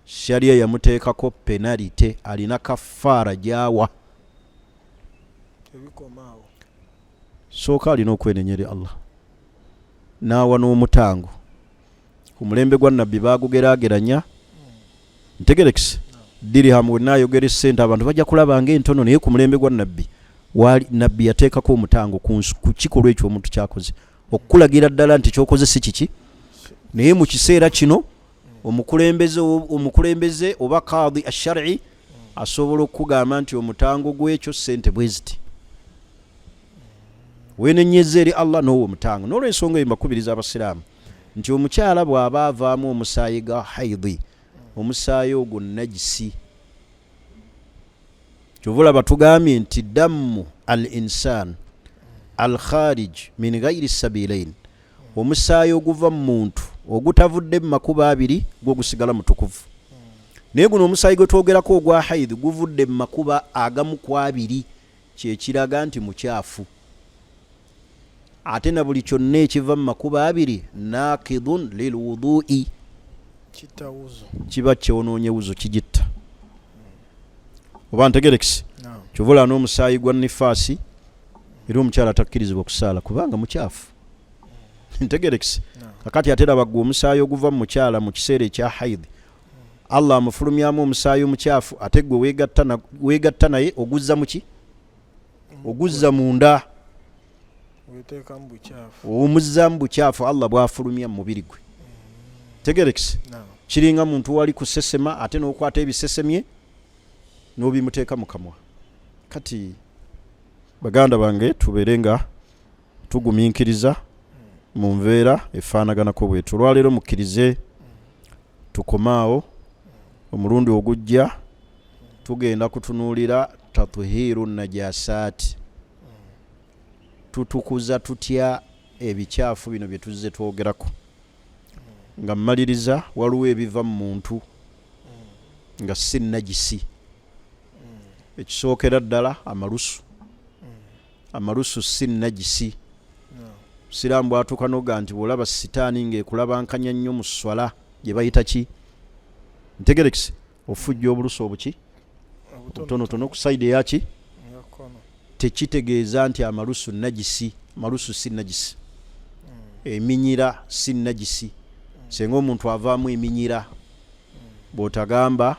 Speaker 5: sharia yamuteekako penalite, alina kafaara gyawa. Sooka alina okwenenya eri Allah n'awa n'omutango. Ku mulembe gwa Nabbi baagugerageranya, ntegerekise, dirihamu. Wenaayogera essente abantu bajja kulaba nga entono, naye ku mulembe gwa Nabbi waali Nabbi yateekako omutango ku kikolwa ekyo omuntu kyakoze, okukulagira ddala nti kyokoze si kiki. Naye mu kiseera kino omukulembeze oba kaadi ashari asobola okukugamba nti omutango gw'ekyo ssente bwe ziti, wenenyeza eri Allah n'owa omutango. N'olwensonga eyo mbakubiriza abasiraamu nti omukyala bw'aba avaamu omusaayi ga haidhi, omusaayi ogwo najisi. Kyova olaba tugambye nti dammu al insan al kharij min ghairi sabilain, omusaayi oguva mu muntu ogutavudde mu makubo abiri gwo gusigala mutukuvu. Naye guno omusaayi gwe twogerako ogwa haidhi guvudde mu makubo agamu ku abiri, kyekiraga nti mukyafu. Ate na buli kyonna ekiva mu makubo abiri nakidun lilwudui, kiba kyonoonye wuzu, kigitta. Oba ntegerekise? Kyova olaba n'omusaayi gwa nifaasi era omukyala takkirizibwa kusaala kubanga mukyafu. Ntegerekise? Kakati ate laba gwe omusaayi oguva mu mukyala mu kiseera ekya haidhi, Allah amufulumyamu omusaayi omukyafu, ate gwe weegatta naye oguzza muki? Oguzza munda, omuzzamu bukyafu Allah bwafulumya mu mubiri gwe. Tegerekise? Kiringa muntu wali kusesema ate n'okwata ebisesemye n'obimuteeka mu kamwa. Kati baganda bange, tubeere nga tugumiikiriza. Mu nveera efaanaganako bwetyo. Olwaleero mukkirize tukome awo. Omulundi ogujja tugenda kutunuulira tathiiru najasaati, tutukuza tutya ebikyafu bino bye tuzze twogerako. Nga mmaliriza, waliwo ebiva mu muntu nga si nagisi. Ekisookera ddala amalusu. Amalusu si nagisi. Musiraamu bwatuuka noga nti bwolaba sitaani ng'ekulabankanya nnyo mu swala gye bayita ki ntegerekise, ofujja obulusu obuki obutonotono ku sayidi eyaki, tekitegeeza nti amalusu nagisi. Amalusu si nagisi. Eminyira si nagisi. Senga omuntu avaamu eminyira, bw'otagamba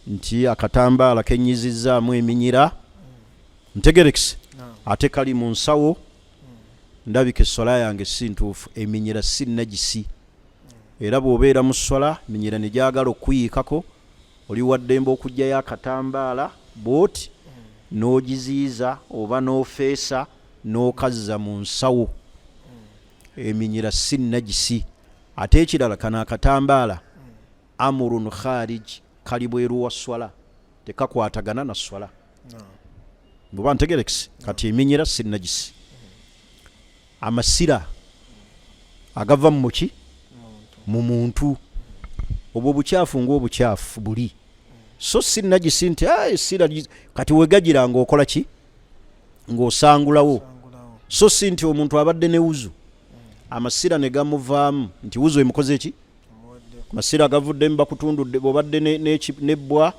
Speaker 5: nti akatambaala kenyizizzaamu eminyira, ntegerekise, ate kali mu nsawo, ndabika essola yange si ntuufu. Eminyira si nagisi. Era bw'obeera mu ssola eminyira ne gyagala okukuyiikako, oli wa ddembe okuggyayo akatambaala bw'oti n'ogiziyiza oba n'ofeesa n'okazza mu nsawo. Eminyira si nagisi. Ate ekirala, kano akatambaala amurun kharij, kali bweru wa swala, tekakwatagana na swala, bweba ntegerekise. Kati eminyira si nagisi. Amasira agava mu muki mu muntu, obwo obukyafu ngaobukyafu buli, so si nagisi nti esira kati wegagira ngaokola ki, ng'osangulawo. So si nti omuntu abadde ne wuzu amasira ne gamuvaamu nti wuzu emukoze ki, masira gavuddemu, bakutundudde, bwobadde nebbwa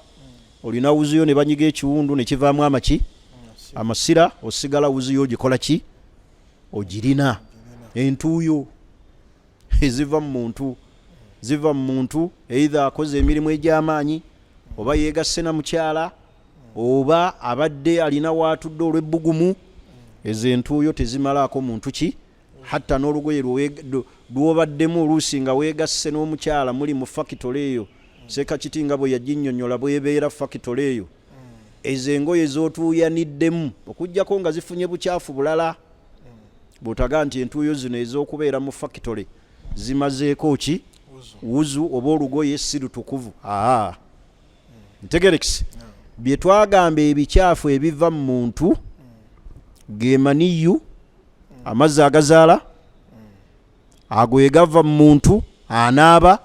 Speaker 5: olina wuzuyo ne banyiga ekiwundu ne kivaamu amaki amasira, osigala wuzuyo ogikola ki, ogirina. Entuuyo eziva mu muntu ziva mu muntu eitha akoze emirimu egy'amaanyi, oba yeegasse na mukyala, oba abadde alina waatudde olw'ebbugumu. Ezo entuuyo tezimalaako muntu ki, hatta n'olugoye lw'obaddemu oluusi nga weegasse n'omukyala muli mu fakitole eyo, Ssekakiti nga bwe yaginnyonnyola bw'ebeera fakitole eyo, ezo engoye z'otuuyaniddemu okuggyako nga zifunye bukyafu bulala, bw'otaga nti entuuyo zino ez'okubeera mu fakitole zimazeeko ki wuzu oba olugoye si lutukuvu. Aa, ntegerekise bye twagamba, ebikyafu ebiva mu muntu ge maniyu, amazzi agazaala, ago egava mu muntu anaaba.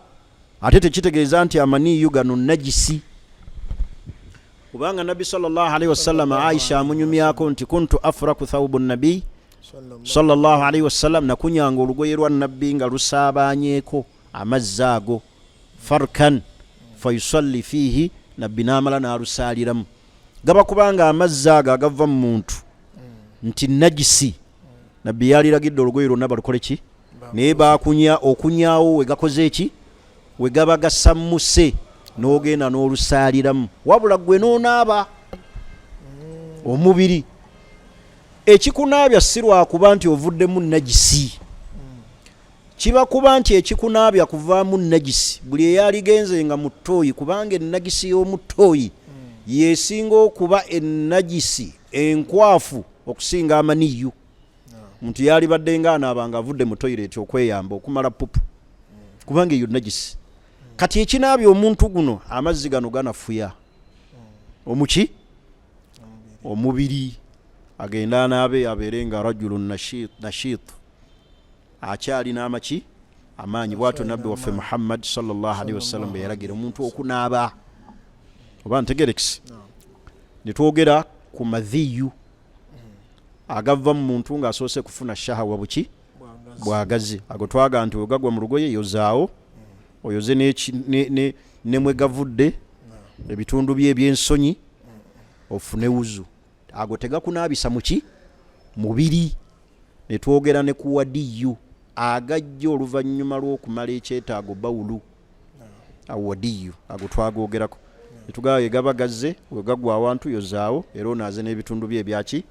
Speaker 5: Ate tekitegeeza nti amaniyu gano nagisi, kubanga Nabbi sallallahu alaihi wasallam, Aisha amunyumyako nti kuntu afraku thawbu nabiy sallallahu alaihi wasallam, nakunyanga olugoye lwa Nabbi nga lusaabanyeko amazzi ago, farkan fayusalli fiihi, Nabbi n'amala n'alusaaliramu. Gaba kubanga amazzi ago agava mu muntu nti nagisi, Nabbi yaliragidde olugoye lwonna balukole ki, naye bakunya okunyawo we gakoze ki, we gaba gasammuse, n'ogenda n'olusaaliramu, wabula gwe n'onaaba omubiri. Ekikunaabya si lwakuba nti ovuddemu nagisi, kiba kuba nti ekikunaabya kuvaamu nagisi buli eyaligenze nga mu ttooyi, kubanga enagisi y'omu ttooyi yesinga okuba enagisi enkwafu okusinga amaniyu. Omuntu yalibadde nga anaaba nga avudde mu toyireti okweyamba okumala pupu, kubanga eyo nagisi. Kati ekinaabya omuntu guno amazzi gano ganafuya omuki omubiri, agenda anaabe abeere nga rajulun nashit, akyalina amaki amaanyi. Bwatyo Nabbi waffe Muhammad sallallahu alaihi wasallam bwe yalagira omuntu okunaaba. Oba ntegerekise, ne twogera ku madhiyu agava mu muntu ng'asoose kufuna shahawa buki bwagazi. Ago twaga nti wegagwa mu lugoye yozaawo, oyoze ne mwe gavudde, ebitundu bye ebyensonyi, ofune wuzu. Ago tegakunaabisa muki mubiri. Ne twogera ne ku wadiyu agajja oluvannyuma lw'okumala ekyetaago, bawulu awo wadiyu ago twagogerako, netugaba gaba gazze wegagwa awantu yozaawo era onaaze n'ebitundu bye ebyaki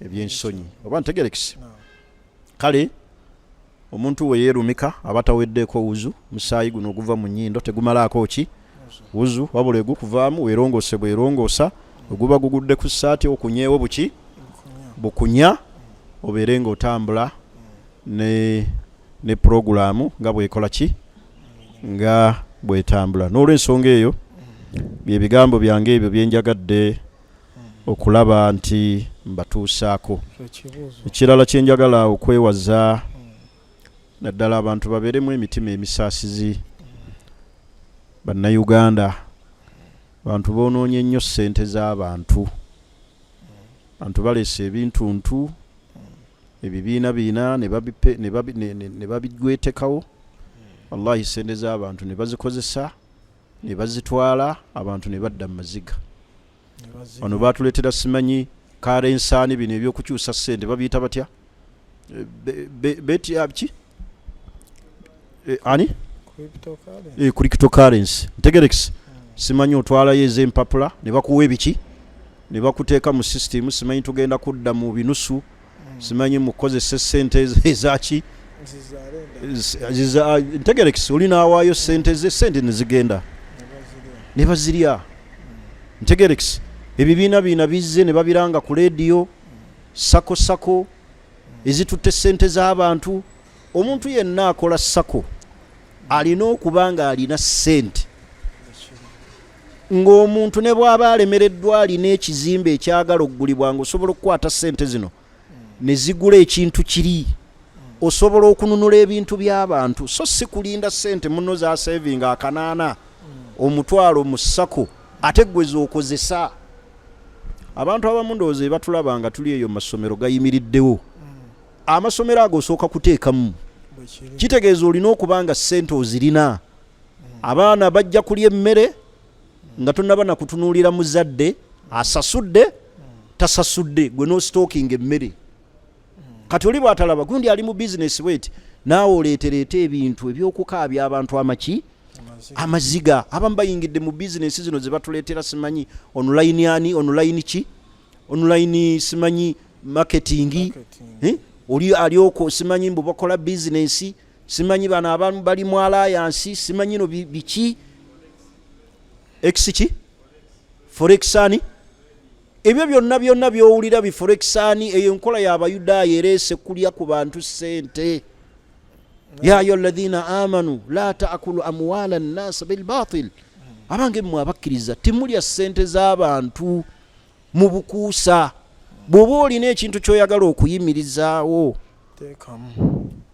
Speaker 5: ebyensonyi. Oba ntegerekise? Kale omuntu we yeerumika aba taweddeeko wuzu. Musaayi guno oguva mu nnyindo tegumalaako ki wuzu, wabula egukuvaamu weerongoose bwerongoosa, oguba gugudde ku ssaati okunyeewo buki bukunya, obeere ng'otambula. ne ne pulogulaamu nga bwekola ki nga bwetambula. N'olwensonga eyo bye bigambo byange ebyo bye njagadde okulaba nti mbatuusaako. Ekirala kye njagala okwewaza naddala abantu babeeremu emitima emisaasizi Bannayuganda bantu boonoonye nnyo ssente z'abantu. Bantu baleese ebintuntu ebibiina biina ne babigwetekawo wallahi ssente z'abantu ne bazikozesa ne bazitwala abantu ne badda mu maziga. Wano batuleetera simanyi karensaani bino ebyokukyusa ssente babiyita batya? Beti ki? Ani? Cryptocurrency. Ntegerekisi. Simanyi otwalayo ez'empapula ne bakuwa ebiki ne bakuteeka mu system, simanyi tugenda kudda mu binusu, simanyi mukozesa essente ezaki ntegerekisi oli n'awaayo ssente ze ssente ne zigenda ne bazirya. Ntegerekisi ebibiina biina bizze ne babiranga ku leediyo sako sako ezitutte ssente z'abantu. Omuntu yenna akola sako alina okuba nga alina ssente, ng'omuntu ne bw'aba alemereddwa alina ekizimbe ekyagala okugulibwa, ng'osobola okukwata ssente zino ne zigula ekintu kiri, osobola okununula ebintu by'abantu, so si kulinda ssente muno za sevinga akanaana omutwalo mu sako ate ggwe z'okozesa. Abantu abamu ndowooza ebatulaba nga tuli eyo mu masomero gayimiriddewo. Amasomero ago osooka kuteekamu, kitegeeza olina okuba nga ssente ozirina. Abaana bajja kulya emmere nga tonnaba na kutunuulira muzadde asasudde tasasudde, gwe n'ositookinga emmere. Kati oli bw'atalaba gundi ali mu bizinesi bweti, naawe oleetereeta ebintu eby'okukaabya abantu amaki amaziga. Abamu bayingidde mu bizinesi zino ze batuleetera simanyi online ani online ki online simanyi marketing, oli ali okwo simanyi mbu bakola bizinesi, simanyi bano abamu bali mu alliance, simanyi no biki x ki forex ani, ebyo byonna byonna byowulira bi forex ani, eyo enkola y'Abayudaaya ereese kulya ku bantu ssente. Ya ayuha alladhina amanu la taakulu amwala nnasa bilbatil, abange mmwe abakkiriza temulya ssente z'abantu mu bukuusa. Bw'oba olina ekintu ky'oyagala okuyimirizaawo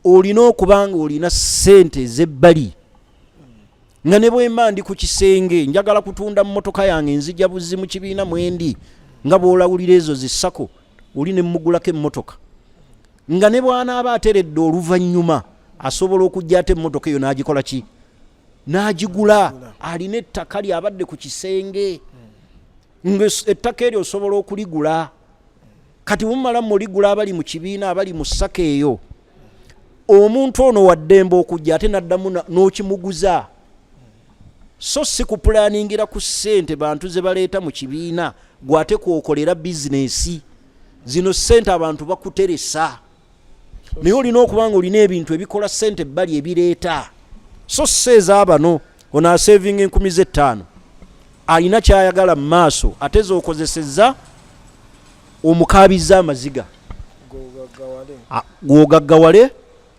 Speaker 5: olina okuba nga olina ssente ez'ebbali, nga ne bwemba ndi ku kisenge njagala kutunda mmotoka yange nzija buzi mu kibiina mwendi, nga bw'olawulira ezo zissako oli ne mmugulako emmotoka, nga ne bw'anaaba ateredde oluvannyuma asobola okujja ate emmotoka eyo n'agikola ki n'agigula. Alina ettaka lyabadde ku kisenge nga ettaka eryo osobola okuligula. Kati bumala muligula abali mu kibiina abali mu ssaka eyo, omuntu ono waddembe okujja ate n'addamu n'okimuguza. So si kupulaningira ku ssente bantu ze baleeta mu kibiina gwe ate kwokolera bizinesi. Zino ssente abantu bakuteresa, naye olina okuba nga olina ebintu ebikola ssente ebbali ebireeta, so si ez'abano. Ono asevinga enkumi z'ettaano alina kyayagala mu maaso, ate z'okozesezza omukaabizza amaziga gwogaggawale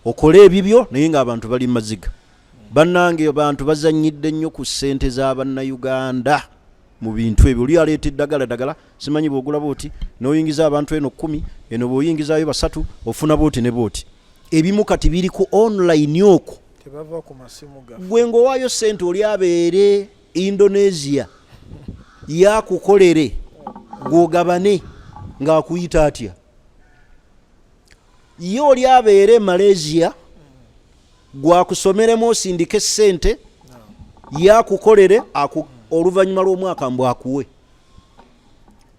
Speaker 5: okole ebibyo, naye ng'abantu bali mu maziga. Bannange abantu bazannyidde nnyo ku ssente za Bannayuganda mu bintu ebyo. Oli aleeta eddagala ddagala simanyi bw'ogula bw'oti n'oyingiza abantu eno 10, eno bw'oyingizaayo 3 ofuna bw'oti ne bw'oti. Ebimu kati biri ku online okwo, gwe ng'owaayo ssente oli abeere Indonesia yakukolere gw'ogabane ng'akuyita atya, ye oli abeere Malaysia gwakusomeremu osindike ssente yakukolere oluvannyuma lw'omwaka mbu akuwe.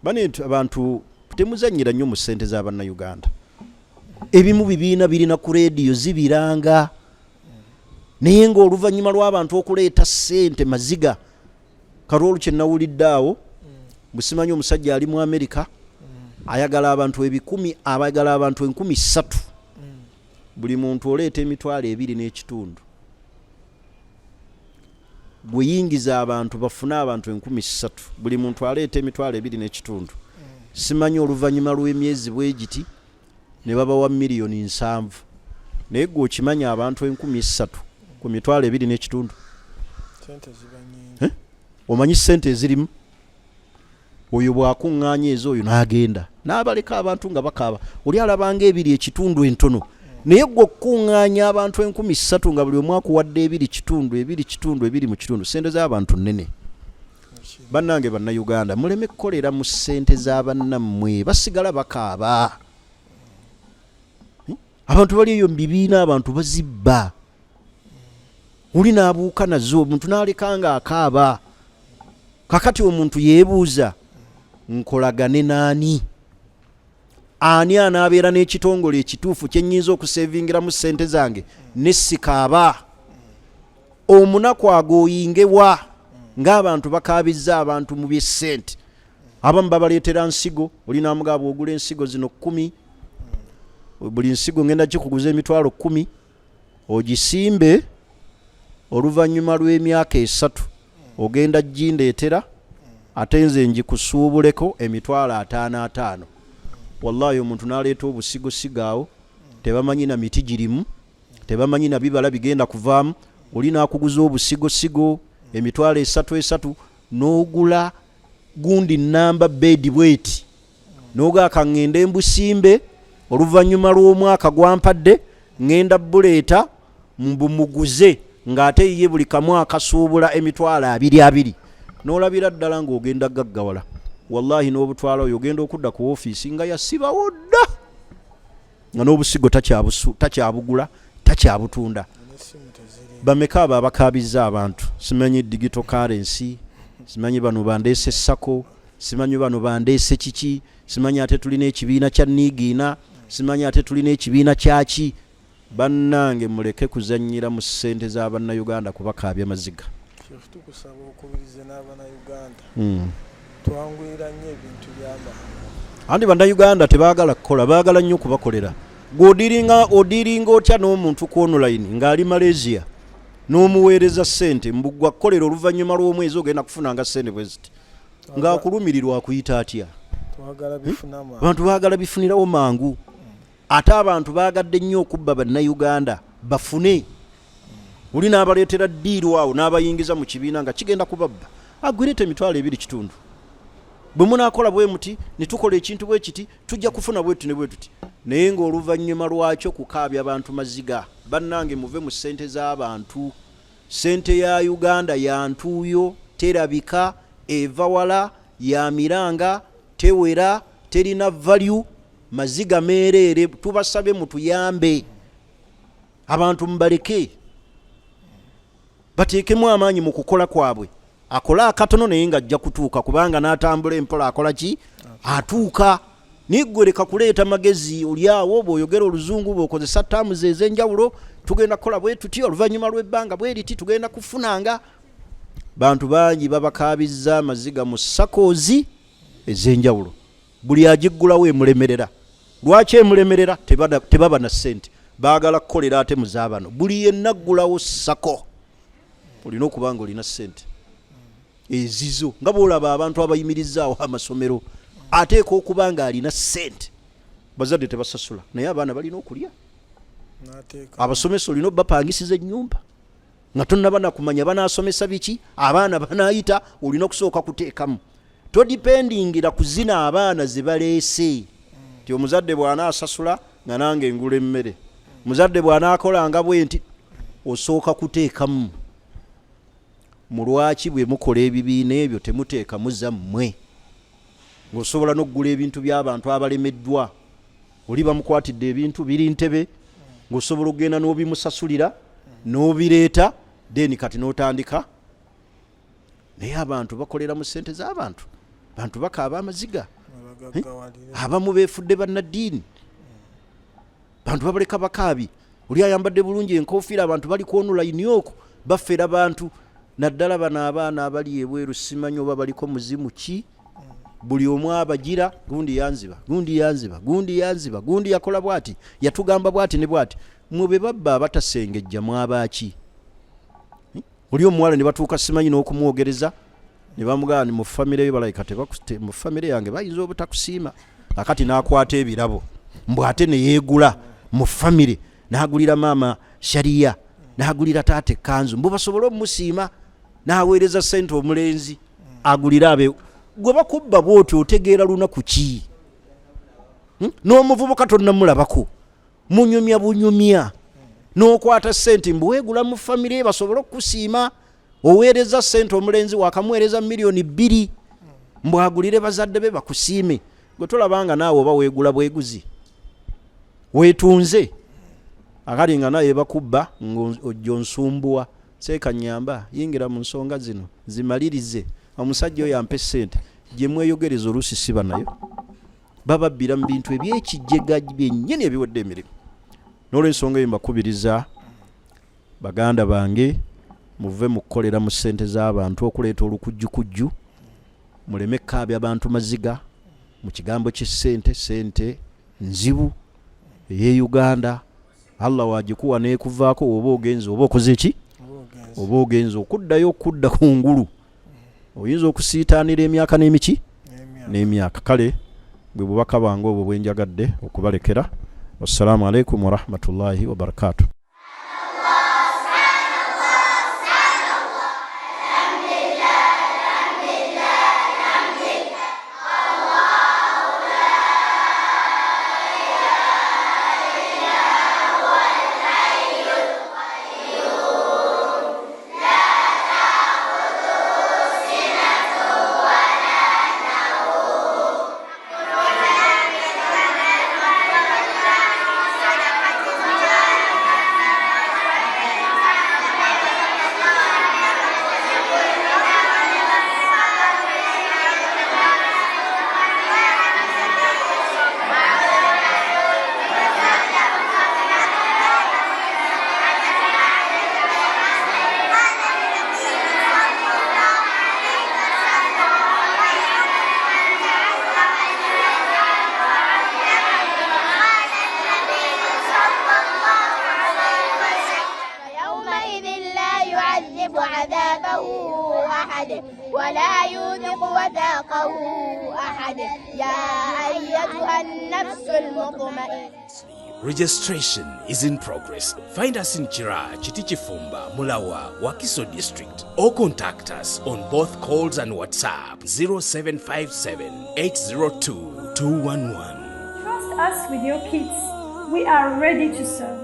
Speaker 5: Bane abantu temuzannyira nnyo mu ssente za Bannayuganda. Ebimu bibiina birina ku leediyo zibiranga, naye ng'oluvannyuma lw'abantu okuleeta ssente maziga. Kalwolu kye nawulidde awo busimanyi omusajja ali mu Amerika ayagala abantu ebikumi, abayagala abantu 3000, buli muntu oleeta 25,000, gwe yingiza abantu bafune abantu 3000, buli muntu aleeta 25,000. Simanyi oluvannyuma lw'emyezi bwe giti ne babawa 70 million. Naye gwe okimanyi abantu 3000 ku 25,000?
Speaker 4: Sente ziba nyingi.
Speaker 5: Eh? Omanyi sente ezirimu? Oyo bw'akuŋŋaanya ezo, oyo n'agenda n'abaleka abantu nga bakaaba. Oli alabanga 2.5 entono, naye gwe okukuŋŋaanya abantu 3000 nga buli omu akuwadde 2.5, 2.5, ebiri mu kitundu, sente z'abantu nnene. Bannange Bannayuganda, muleme kukolera mu ssente za bannammwe, basigala bakaaba. Abantu bali eyo mu bibiina, abantu bazibba, oli n'abuuka nazo, omuntu n'aleka nga akaaba. Kakati omuntu yeebuuza, nkolagane naani? Ani anaabeera n'ekitongole ekituufu kye nnyinza okusevingiramu ssente zange ne sikaaba? Omunaku agooyingewa ng'abantu bakaabizza abantu mu by'essente? Abamu babaleetera nsigo, oli n'amugamba, bw'ogula ensigo zino 10, buli nsigo ngenda gikuguza 10,000, ogisimbe, oluvannyuma lw'emyaka 3 ogenda gindeetera, ate nze ngikusuubuleko 550,000. Wallahi, omuntu n'aleeta obusigosigo awo, tebamanyi na miti girimu, tebamanyi na bibala bigenda kuvaamu. Oli n'akuguza obusigosigo 30,000 esatu, n'ogula gundi namba bedi bweti, n'ogaa kaŋŋende mbusimbe, oluvannyuma lw'omwaka gwampadde ŋŋenda buleeta mbumuguze, ng'ate ye buli kamu akasuubula 20,000. N'olabira ddala ng'ogenda gaggawala. Wallahi, n'obutwala, oyo ogenda okudda ku ofiisi nga yasibawo dda, nga n'obusigo takyabugula, takyabutunda.
Speaker 4: N'essimu teziri.
Speaker 5: Bameka abo abakaabizza abantu? Simanyi digital currency, simanyi bano bandeese SACCO, simanyi bano bandeese kiki, simanyi ate tulina ekibiina kya niigiina, simanyi ate tulina ekibiina kyaki. Bannange, muleke kuzannyira mu ssente z'Abannayuganda kubakaabya maziga.
Speaker 4: Sheikh, tukusaba okubirize n'Abannayuganda. Twanguyira nnyo ebintu by'amangu.
Speaker 5: Anti Bannayuganda tebaagala kukola, baagala nnyo kubakolera. Gwe odiringa otya n'omuntu ku online ng'ali Malaysia n'omuweereza ssente, mbu gwe akukolera, oluvannyuma lw'omwezi ogenda kufunanga ssente bwe ziti, ng'akulumirirwa akuyita atya?
Speaker 4: Twagala bifuna mangu.
Speaker 5: Abantu baagala bifunirawo mangu. Ate abantu baagadde nnyo okubba Bannayuganda bafune. Oli n'abaleetera deal awo n'abayingiza mu kibiina nga kigenda kubabba, agwireeta 2.5, bwe munaakola bwe muti ne tukola ekintu bwe kiti, tujja kufuna bwe tuti ne bwe tuti, naye ng'oluvannyuma lwakyo kukaabya bantu maziga. Bannange, muve mu ssente z'abantu. Ssente ya Uganda ya ntuuyo, terabika, eva wala, ya miranga, tewera, terina value, maziga meereere. Tubasabe mutuyambe, abantu mubaleke bateekemu amaanyi mu kukola kwabwe. Akole akatono naye ng'ajja kutuuka, kubanga n'atambula empola akola ki? Atuuka. Naye gwe leka kuleeta magezi. Oli awo bw'oyogera oluzungu, bw'okozesa terms ez'enjawulo, tugenda kukola bwe tuti, oluvannyuma lw'ebbanga bwe riti tugenda kufunanga. Bantu bangi babakaabizza amaziga mu SACCOs ez'enjawulo. Buli agiggulawo emulemerera. Lwaki emulemerera? Tebaba na ssente, baagala kukolera ate muzaabano. Buli yenna aggulawo SACCO olina okuba nga olina ssente ezizo. Nga bwolaba abantu abayimirizaawo amasomero, ateeka okuba nga alina ssente. Bazadde tebasasula, naye abaana balina okulya.
Speaker 4: N'ateeka.
Speaker 5: Abasomesa olina obapangisiza ennyumba nga tonnaba nakumanya banaasomesa biki, abaana banaayita. Olina okusooka kuteekamu, todipendingira kuzina abaana ze baleese nti omuzadde bw'anaasasula nga nange ngula emmere, muzadde bw'anaakolanga bwe nti. Osooka kuteekamu. Mu lwaki bwe mukola ebibiina ebyo temuteekamu zammwe, ng'osobola n'okugula ebintu by'abantu abalemeddwa? Oli bamukwatidde ebintu biri ntebe, ng'osobola okugenda n'obimusasulira n'obireeta, then kati n'otandika. Naye abantu bakolera mu ssente z'abantu, bantu bakaaba amaziga.
Speaker 4: Babagaggawalire.
Speaker 5: Abamu beefudde bannaddiini, bantu babaleka bakaabi. Oli ayambadde bulungi enkofiira, abantu bali ku online okwo bafera bantu, naddala bano abaana abali ebweru. Simanyi oba baliko muzimu ki, buli omu abagira, gundi yanziba, gundi yanziba, gundi yanziba, gundi yakola bwati, yatugamba bwati ne bwati. Mwe be babba abatasengejja, mwabaaki? Oli omuwala ne batuuka simanyi n'okumwogereza ne bamugamba ni mu famire yo balabika mu famire yange bayinza obutakusiima. Akati n'akwata ebirabo, mbw ate ne yeegula mu famire. N'agulira maama shariya, n'agulira taata ekkanzu, mbu basobole omusiima, n'aweereza ssente omulenzi agulire abe. Gwe bakubba bw'otyo otegeera lunaku ki? N'omuvubuka tonnamulabako, munyumya bunyumya, n'okwata ssente mbu weegula mu famire basobole okukusiima. Oweereza ssente omulenzi, wakamuweereza 2 miliyoni mbu agulire bazadde be bakusiime. Gwe tolabanga naawe oba weegula bweguzi, weetunze akali nga naye bakubba ng'ojja onsumbuwa. Seeka nyamba, yingira mu nsonga zino zimalirize, omusajja oyo ampe ssente gye mweyogereza. Oluusi siba nayo, bababbira mu bintu ebyekijega byennyini ebiwedde emirimu. N'olwensonga eyo mbakubiriza, baganda bange, muve mu kukolera mu ssente z'abantu okuleeta olukujjukujju, muleme kukaabya bantu maziga mu kigambo ky'essente. Ssente nzibu ey'e Uganda. Allah wagikuwa n'ekuvaako, oba ogenze oba okoze ki, oba ogenze okuddayo okudda ku ngulu, oyinza okusiitaanira emyaka n'emiki n'emyaka. Kale bwe bubaka bwange obwo bwenjagadde okubalekera. Wassalaamu alaikum warahmatullahi wabarakatuh.
Speaker 1: فيومئذ لا يعذب عذابه أحد ولا يوثق وثاقه أحد. يا أيتها النفس المطمئنة.
Speaker 2: Registration is in progress. Find us in Chira, Chitichifumba, Mulawa, Wakiso District, or contact us on both calls and WhatsApp 0757 802 211.
Speaker 3: Trust us with your kids. We are ready to serve.